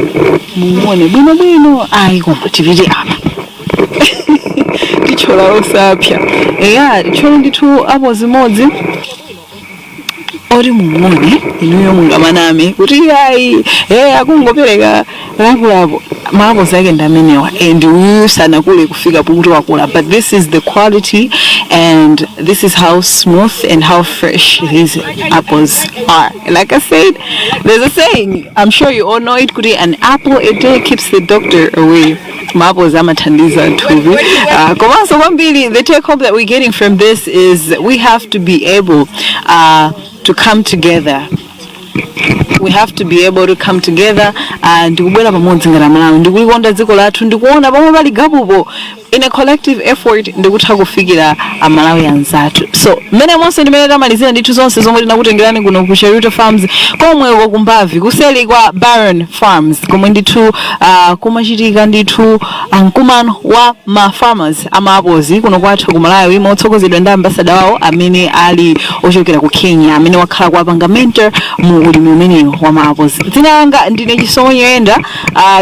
mumuone bwinobwino. Ayi, koma tipite apa, tichola osapya. Eya, tichole ndithu apozi mmodzi oti mumuone inuyo, mungamaname kuti ayi, akungopereka lapulapo. Maapozi ake ndi amenewa, and uyu sanakule kufika pokuti wakula, but this is the quality and this is how smooth and how fresh these apples are. Like I said, there's a saying, I'm sure you all know it, kuti an apple a day keeps the doctor away. Maapozi amathandiza thupi komanso kwambiri. The take home that we're getting from this is we have to be able to come together. We have to be able to come together ndikubwera pamodzi ngati Amalawi, ndikulikonda dziko lathu, ndikuona pomwe pali gapupo, in a collective effort ndikutha kufikira Amalawi anzathu. So mmene monse ndimene tamalizira ndithu zonse zomwe tinakutengerani kuno ku Cheruto Farms, komweko kumbavi kuseli kwa Baron Farms, komwe ndithu kumachitika ndithu mkumano wa ma farmers ama-apples kuno kwathu ku Malawi, motsogozedwa ndi ambassador wawo amene ali ochokera ku Kenya, amene wakhala kuwapanga mentor mu ulimi umenewu wa ma-apples. Dzina langa ndine Chisomo Nyoyenda,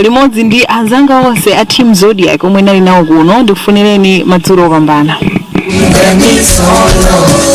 limodzi ndi anzanga onse a Team Zodiac omwe nali nawo kuno, ndikufunireni madzulo opambana. Solo.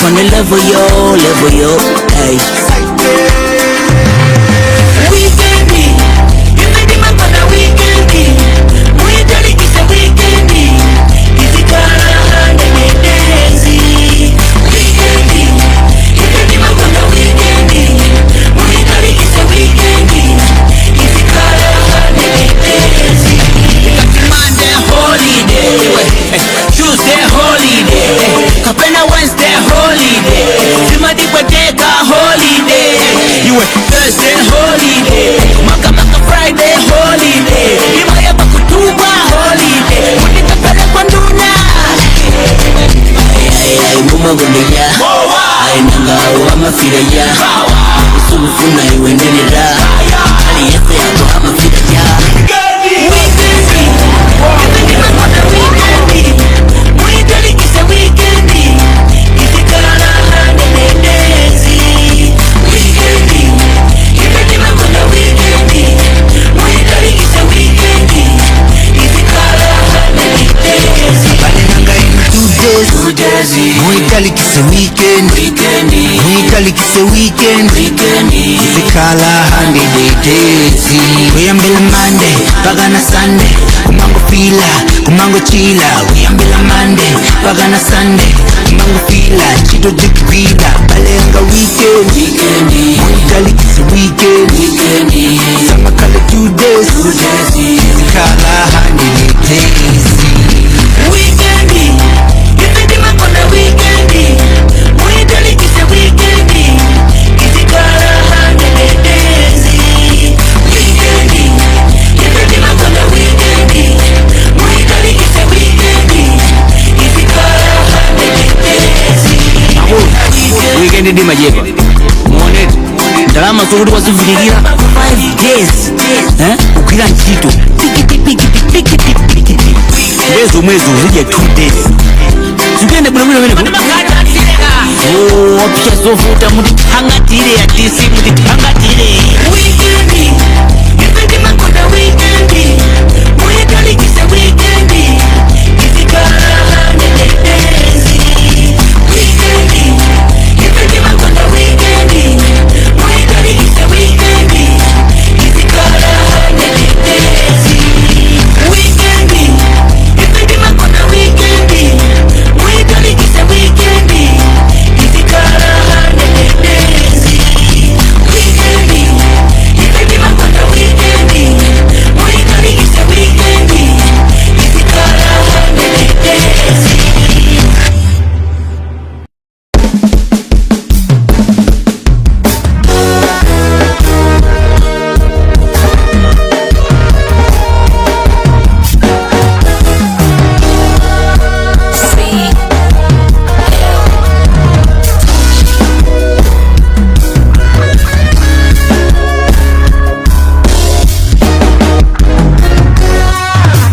Life on the level, yo, level, yo, hey. Weekendi, ife weekendi, muitalikise weekendi, izikala 100 days. Weekendi, ife weekendi, muitalikise weekendi, izikala 100 days. Monday holiday, Tuesday holiday, kapena Wednesday holiday, simadipweteka holiday, iwe Thursday holiday, maka maka Friday holiday, imayaba kutuba holiday, kunikapelekwa nduna. Mumagondeya ainanga amafiraya usubufuna iwendelera aliyese yako amafiraya. Weekendi, weekendi, muitalikise weekendi, izikala 100 days. Weekendi, weekendi, muitalikise weekendi, izikala 100 days. 2 days, 2 days, muitalikise weekend, muitalikise weekend, izikhala 100 days. Kuyambela Monday mpaka na Sunday, kumango fila, kumango chila. Kuyambela Monday mpaka na Sunday, kumango fila, chito jikipita balenga weekend, muitalikise weekend, samakala 2 days, izikhala 100 days. Weekendi, ife ndimakonda weekendi, muitalikise weekendi, izikhala 100 days. Weekendi, ife ndimakonda weekendi, muitalikise weekendi, izikhala 100 days. Weekend ndi majepa muonete ndalama zokuti wazivutikira 5 days, eh, kugwira ntchito pikipikipikipikipiki, ndezomwezo uzidya 2 days, zikuyenda bwinobwino menepo wapya zovuta mutithangatire atisi mutithangatire. Weekendi, ife ndimakonda weekendi, muitalikise weekendi, izikhala 100 days. Weekendi, ife ndimakonda weekendi, muitalikise weekendi, izikhala 100 days. Weekendi, ife ndimakonda weekendi, muitalikise weekendi, izikhala 100 days. Weekendi, ife ndimakonda weekendi, muitalikise weekendi, izikhala 100 days.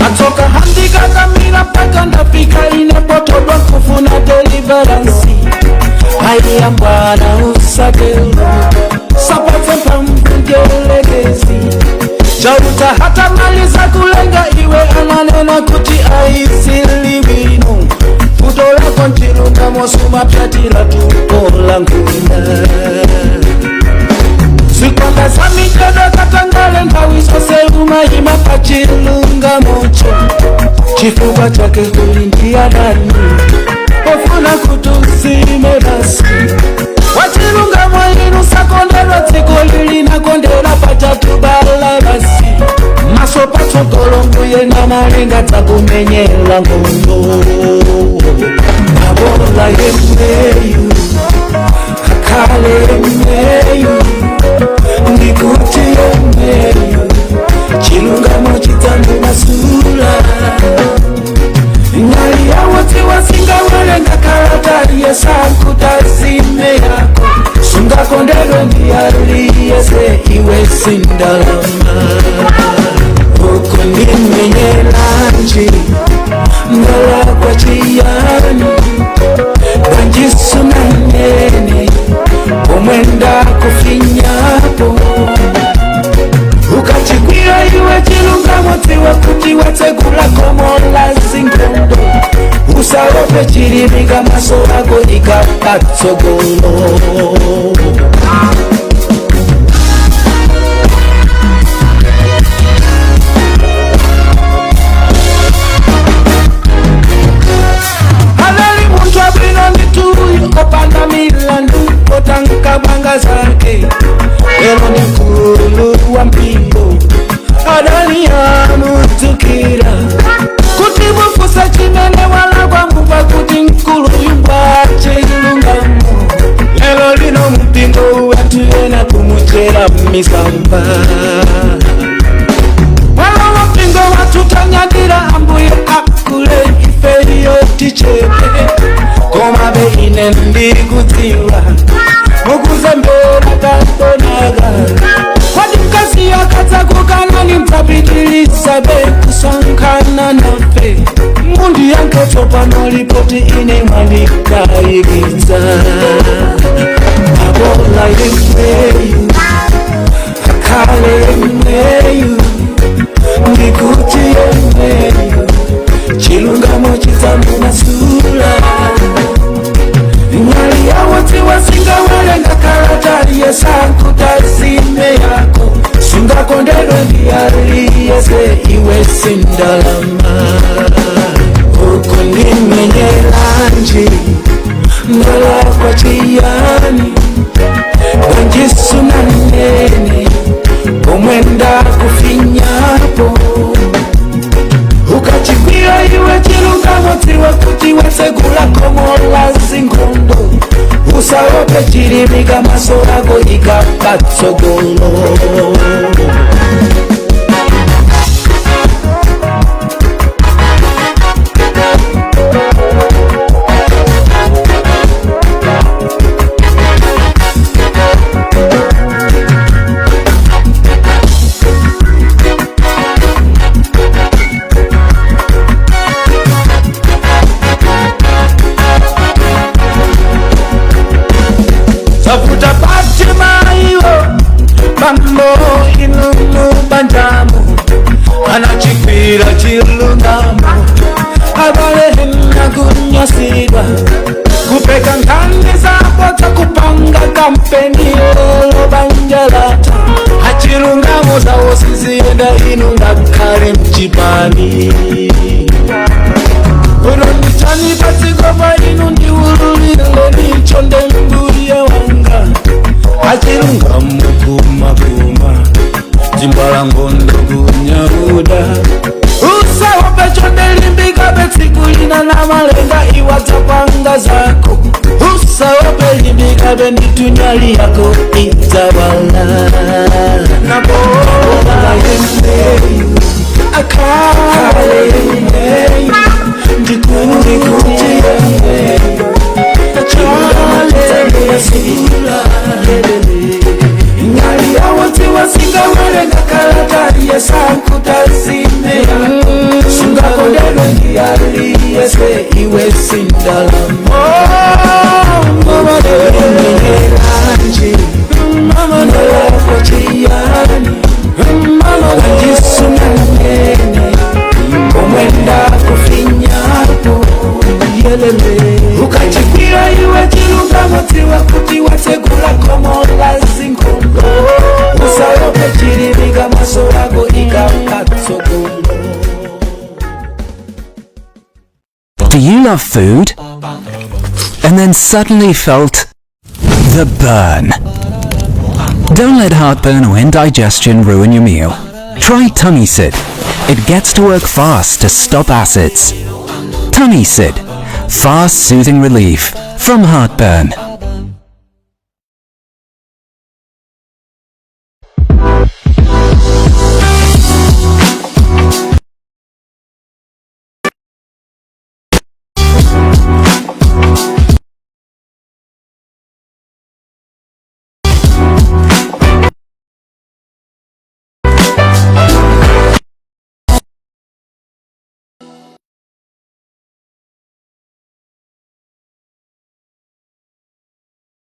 Atsoka handikakamira mpaka ndafika inepotodwa kufuna deliverance. Haiya bwana, usatelo sapatse mphamvu. Chauta hatamaliza kulenga iwe ananena kuti aisili bwino. Futo lako nchilungamo sumapyatila tukola nkunda zikwanga za mikedo katangale nthawi zonse umayima pa chilungamocho, chifukwa chake uli ndiyadani pofuna kuti uzime basi wachilungamo. Inu sakondedwa dziko lili nakondera pachatubala basi maso patsogolo mbuye na malinga dzakumenyera nkhondo abola yemweyu akale yemweyu ndikuti yemweyu chilungamo chitsandimasula nyali yawotiwasingawelenga kalata yesankutazime yako sungakondedwe ndiyaliyese iwe sindalama ukundimenyelanji ndala kwa chiyani banjisunanene omwenda kufinyapo ukachikwira iwe chilungamo tiwe kuti watsegula komola zingondo usaope. Usaope chilimika maso ako ikapatsogolo. Alali muntu abwino ndituyu opanda milandu otanka bwanga zake ero ni mkulu wa mpingo adani amutukira kuti mufusa chimene wala kwangu kuti mkulu yungwache ilungamo lelo lino mpingo watuena kumuchera misamba wala wapingo watutanyadira ambuye akule ifeyo tichepe komabe ine ndikudziwa mukuzembera kakonaga kwati mkazi akadzakukanani mdzapitiliza be kusonkhana nafe mundi yanke tsopano lipoti ine mwandikayikitsa abola yemweyu akale yemweyu ndikuti yemweyu chilungamo chitsamumasula nyali yawo tiwasingawelenga kalatali yesankutazime yako singakondedwe ndiyaliyese iwe sindalama ukundimenyelanji ndalakwa chiyani banjisunanene omwenda kufinyapo ukachikwira iwe chilungamo dziwa kuti watsegula khomo la zingondo usaope chilimika maso ako ikapatsogolo. Safuta pati maiwo bambo inunu banjamu anachikwira chilungamo abalehena kunyasidwa kupeka nkhani zako dzakupanga kampeni lolo banjalata achilungamo zawo siziyenda inu ngakhale mchipani unondichani patsikopa inu ndiululile nicho ndembuye wanga achilungamo kumakuma dzimbalangondo kunyauda usaope chondelimbika betsiku lina na malenga iwadzapanga zako usaope limbika benditunyali yako idzawala nabola yembeyu akale yembeyu ndikuti yembeyu nyali yawo tiwasingawelenga kalatali yesankutazime singakondedwe ndiyaliyese iwe sindalamo menyelanje ndalakwa chiyani anjisunanene omwenda kufinyapo yelele ukachikwira iwe chilungamo dziwa kuti watsegula khomo la zingondo usaope chilimika maso ako ikapatsogolo. Do you love food? And then suddenly felt the burn. Don't let heartburn or indigestion ruin your meal. Try Tummy Sid. It gets to work fast to stop acids. Tummy Sid. Fast soothing relief from heartburn.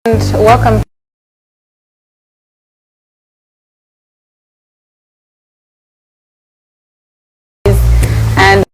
And welcome and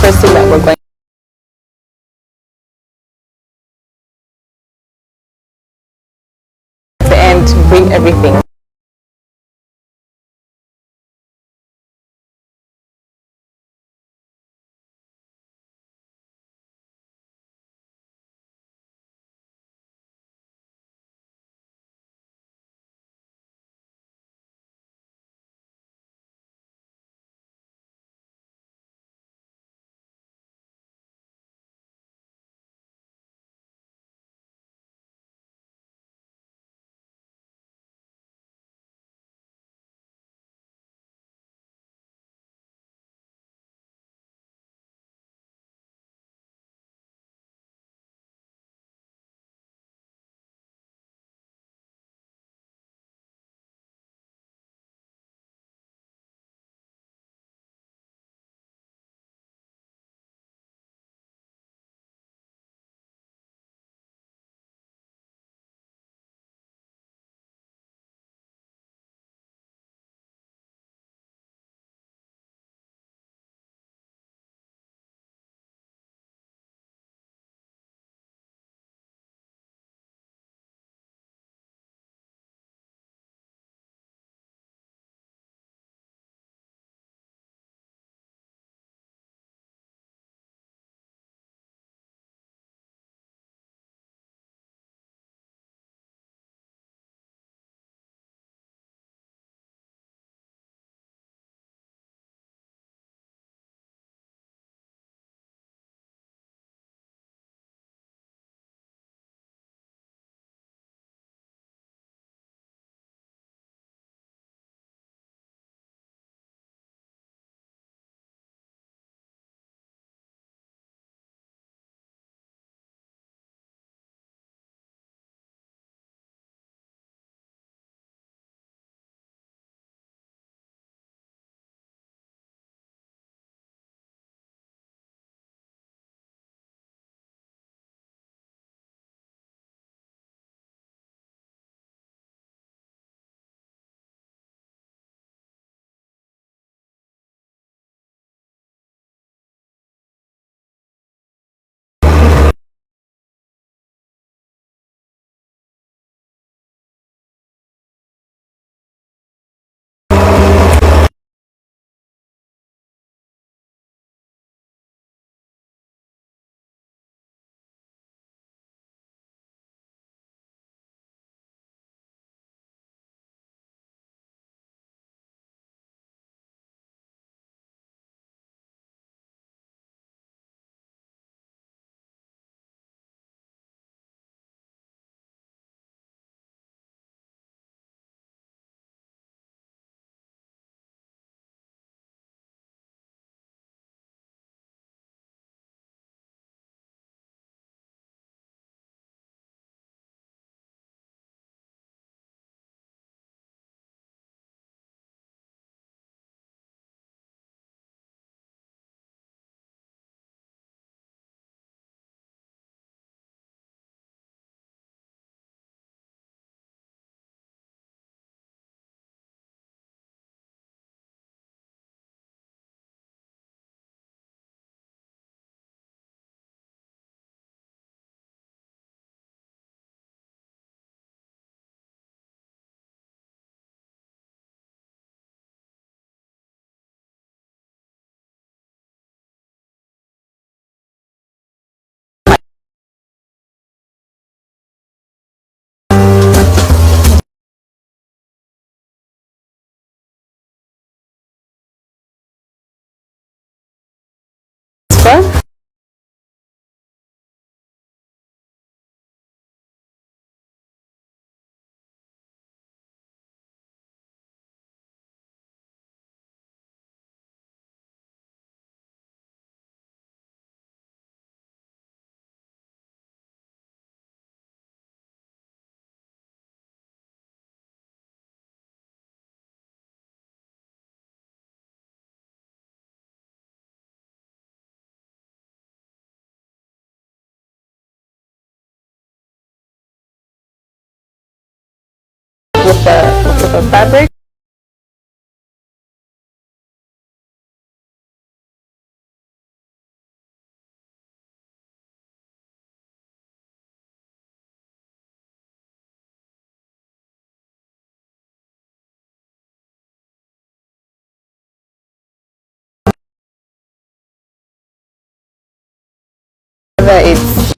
first thing that we're going to end, bring everything transfer. With the fabric. Whether it's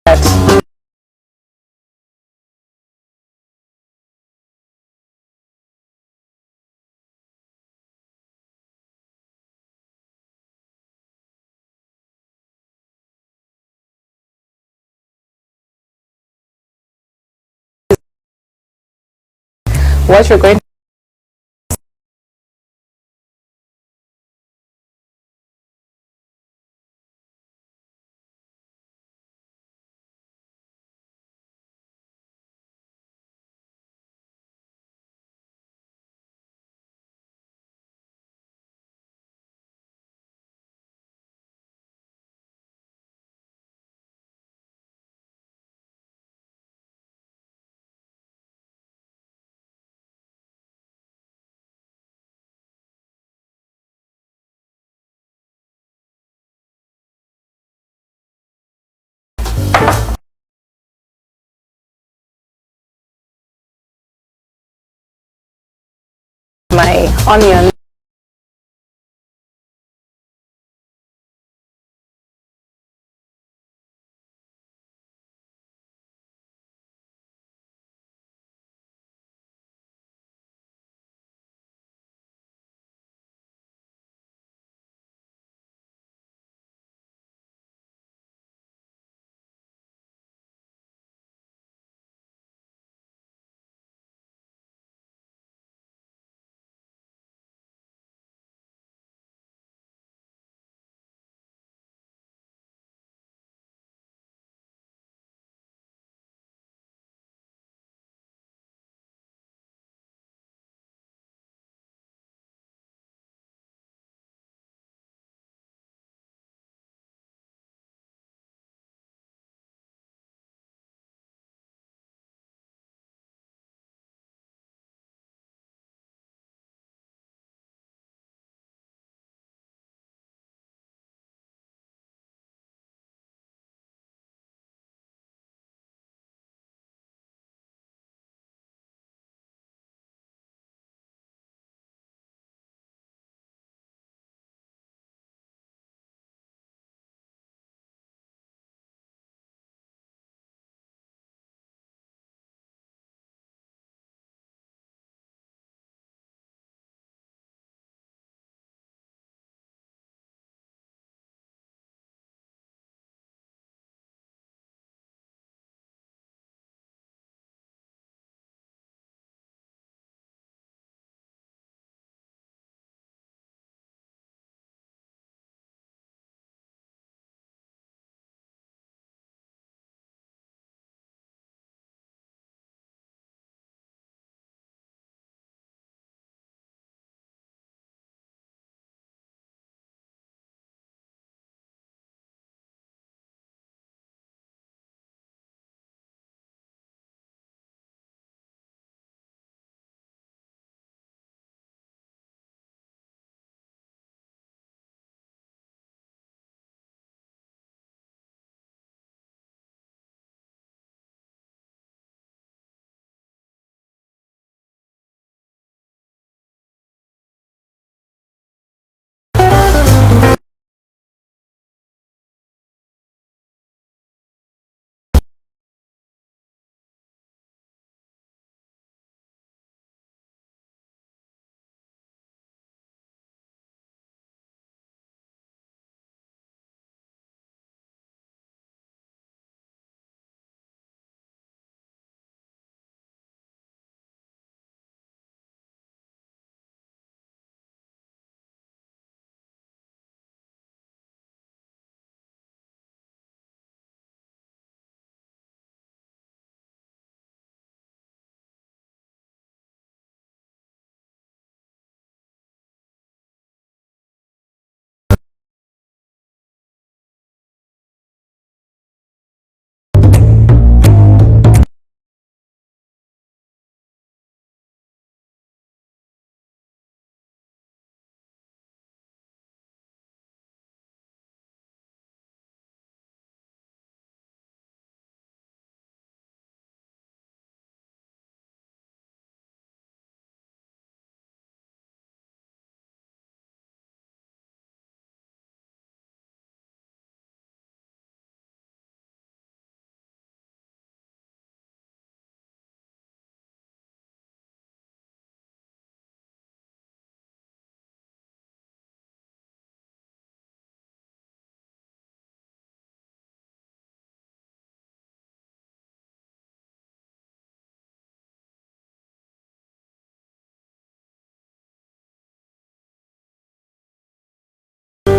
that what you're going my onion.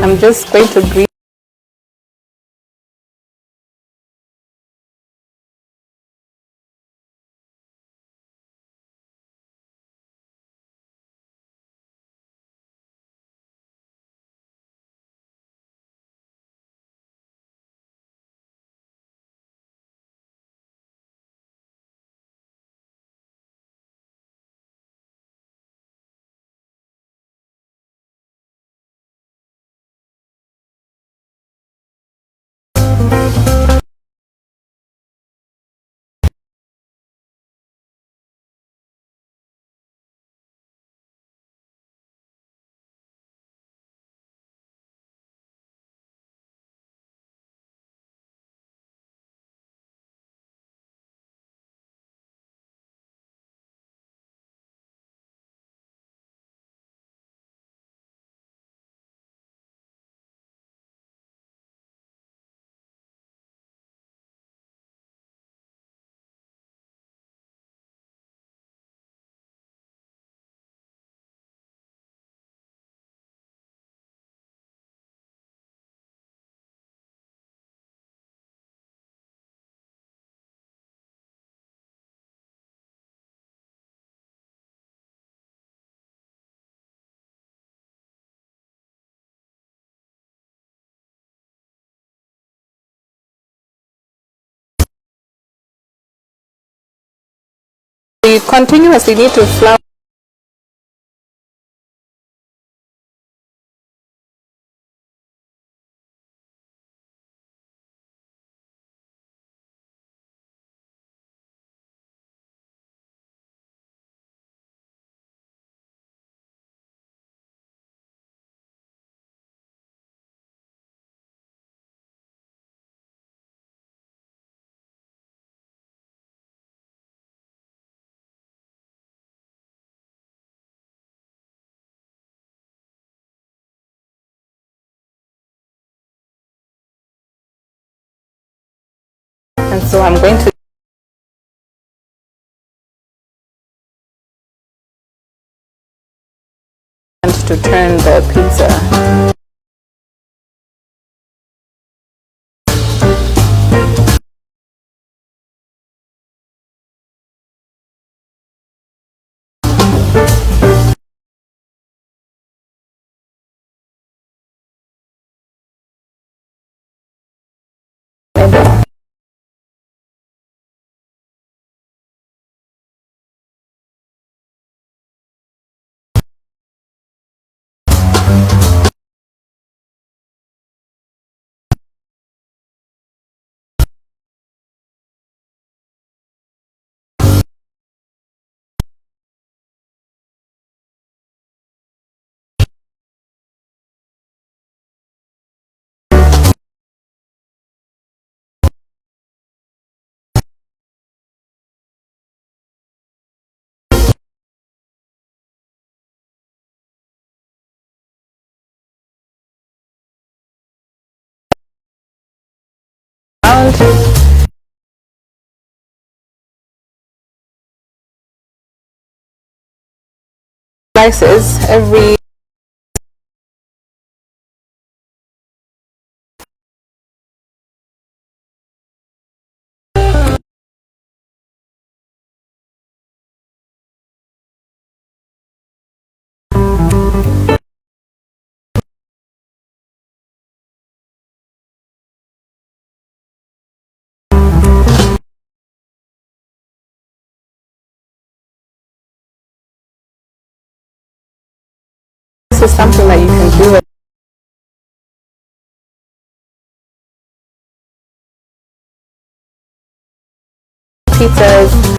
I'm just going to grease You continuously need to flour. And so I'm going to turn the pizza. Slices every This is something that you can do with pizzas.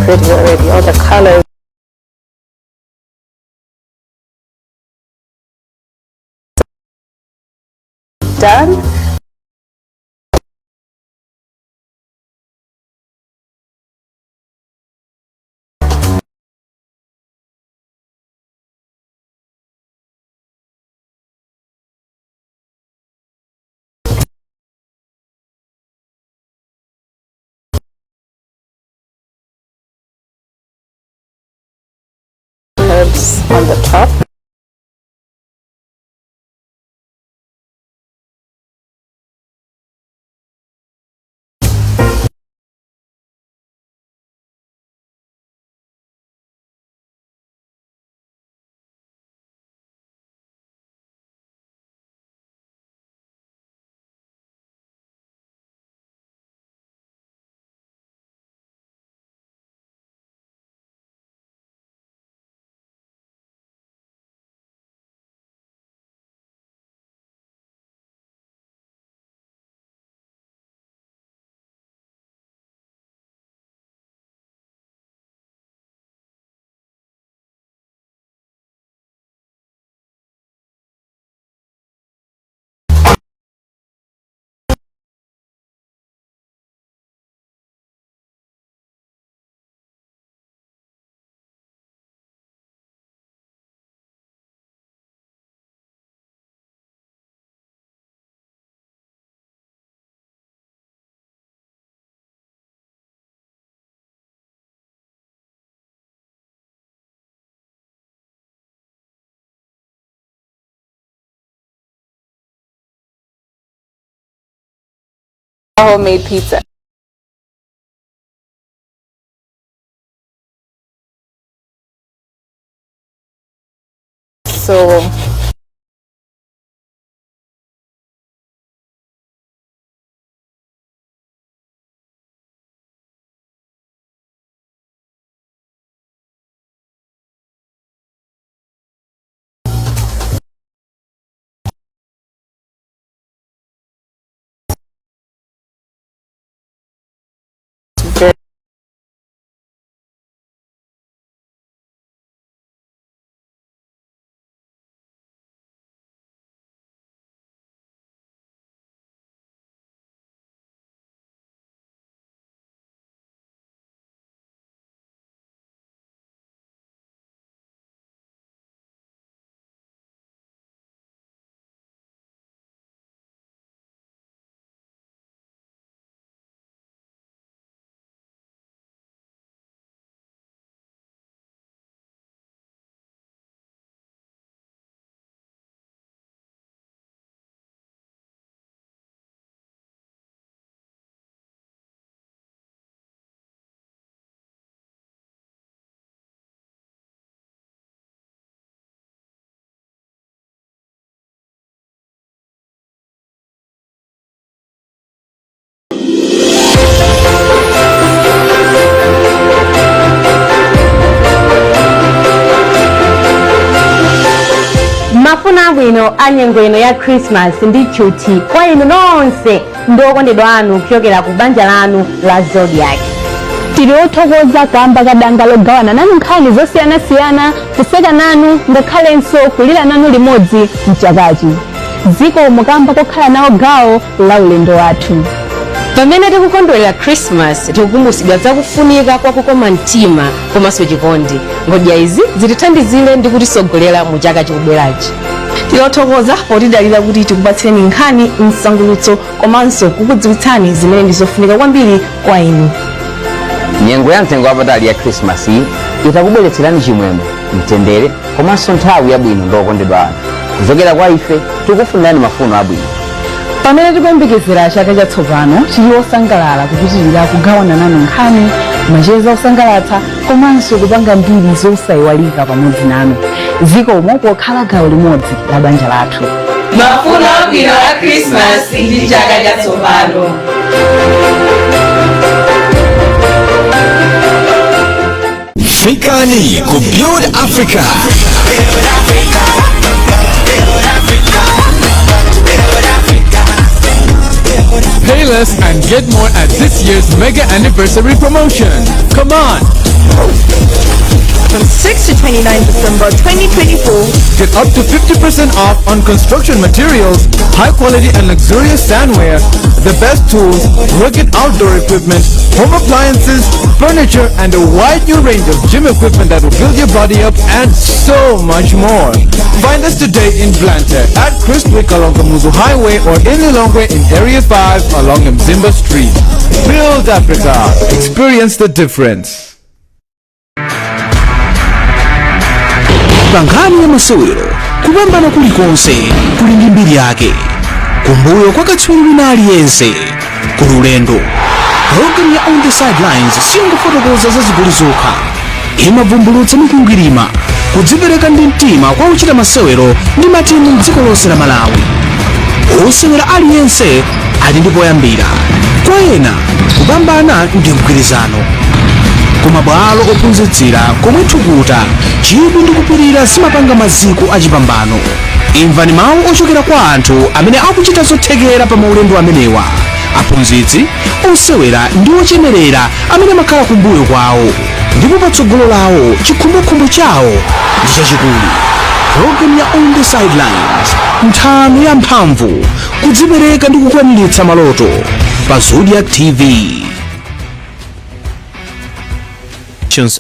Pretty already, all the colors. Done. Herbs on the top. Homemade pizza. So very Mafuno abwino a nyengo ino ya Christmas ndi tchuthi kwa inu nonse ndi okondedwa anu kuchokera ku banja lanu la Zodiak. Tili othokoza kamba ka danga logawana nanu nkhani zosiyanasiyana, kuseka nanu, ngakhalenso kulira nanu limodzi mchakachi. Zikomo kamba kokhala nawo gawo la ulendo wathu. Pamene tikukondwerera Christmas, tikukumbutsidwa zakufunika kwa kukoma mtima komanso chikondi. Ngodya izi zitithandizire ndi kutisogolera mu chaka chikubwerachi. Tilothokoza potidalira kuti tikupatsireni nkhani, msangulutso komanso kukudziwitsani zimene ndi zofunika kwambiri kwa inu. Nyengo ya mtengo wapatali ya Krismasi itakubweretserani chimwemwe, mtendere komanso nthawi yabwino ndi okondedwa anu. Kuchokera kwa ife, tikufunirani mafuno abwino. Pamene tikuyembekezera chaka chatsopano, tili osangalala kupitirira kugawana nanu nkhani, macheza osangalatsa komanso kupanga mbiri zosayiwalika pamodzi nanu. Zikomo pokhala gawo limodzi la banja lathu. Mafuno abwino a Christmas ndi chaka chatsopano. Fikani ku Build Africa. Pay less and get more at this year's mega anniversary promotion. Come on! from 6 to 29 December 2024. Get up to 50% off on construction materials, high quality and luxurious sandware, the best tools, rugged outdoor equipment, home appliances, furniture, and a wide new range of gym equipment that will build your body up and so much more. Find us today in Blantyre at Christwick along Kamuzu Highway or in Lilongwe in Area 5 along Mzimba Street. Build Africa. Experience the difference. Pa nkhani ya masewero, kupambana kulikonse kuli ndi mbiri yake. Kumbuyo kwa katswiri wina aliyense kuli ulendo. Pologalamu ya On The Sidelines siyongofotokoza za zigoli zokha, imavumbulutsa mikwingwirima, kudzipereka ndi mtima kwa uchita masewero ndi matimu mdziko lonse la Malawi. Osewera aliyense ali ndi poyambira. Kwa ena kupambana ndi mgwirizano, kumabwalo ophunzitsira komwe thukuta, chidwi ndi kupirira zimapanga maziko achipambano. Imvani mawu ochokera kwa anthu amene akuchita zothekera pa maulendo amenewa, aphunzitsi, osewera ndi ochemerera amene amakhala kumbuyo kwawo ndipo patsogolo lawo. Chikhumbokhumbo chawo ndi chachikulu. Program ya On The Sidelines, nthano ya mphamvu, kudzipereka ndi kukwaniritsa maloto, pa Zodiak TV.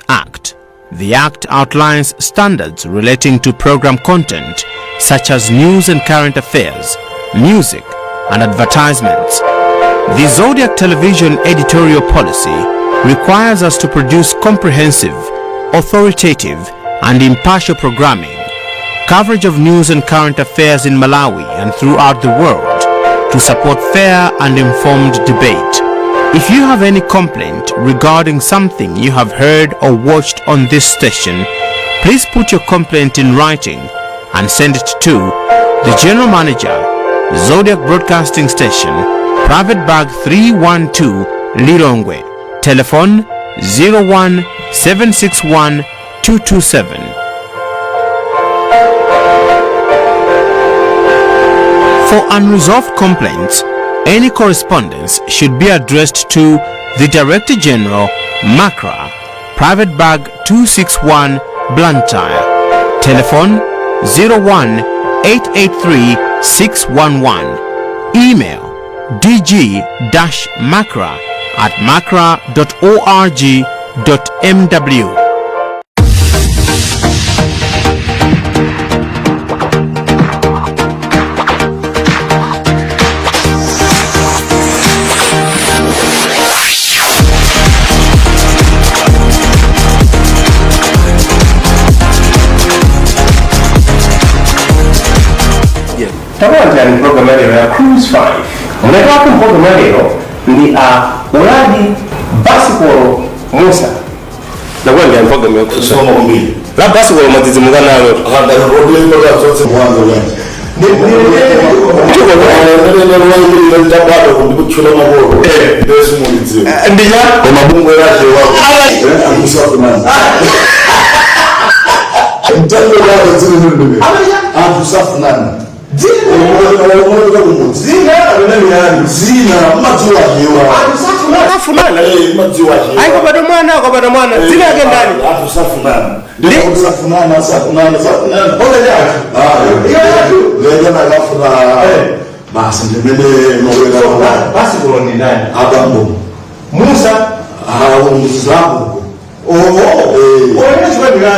Act. The Act outlines standards relating to program content such as news and current affairs, music, and advertisements. The Zodiak Television editorial policy requires us to produce comprehensive, authoritative, and impartial programming, coverage of news and current affairs in Malawi and throughout the world to support fair and informed debate. If you have any complaint regarding something you have heard or watched on this station, please put your complaint in writing and send it to the General Manager, Zodiak Broadcasting Station, Private Bag 312, Lilongwe. Telephone 01 761 227. For unresolved complaints, any correspondence should be addressed to the Director General, MACRA, Private Bag 261, Blantyre. Telephone 01 883 611. Email dg-macra@macra.org.mw. Takulandirani program ya lero ya Cruise 5. Mlendo wako program ya lero ndi a Uladi Basikolo Musa. Nakulandira program ya Cruise. Soma kwambiri. La basikolo mwadzidzimuka nalo. Ndikutchula makolo ndesimulidziwa koma bungwe lache wako mtango wako dzine anthu safunana zina madziwa hewa. Safunana. Madziwa hewa. Ayi, kopata mwana, kopata mwana, dzina yake ndani? Anthu safunana, ndikuti safunana, safunana, safunana. Lejana akafuna basi ndimene makwera. Basikolo ndi ndani? Abambo. Musa. Awo mzabu. Oho. Eh. Oyo.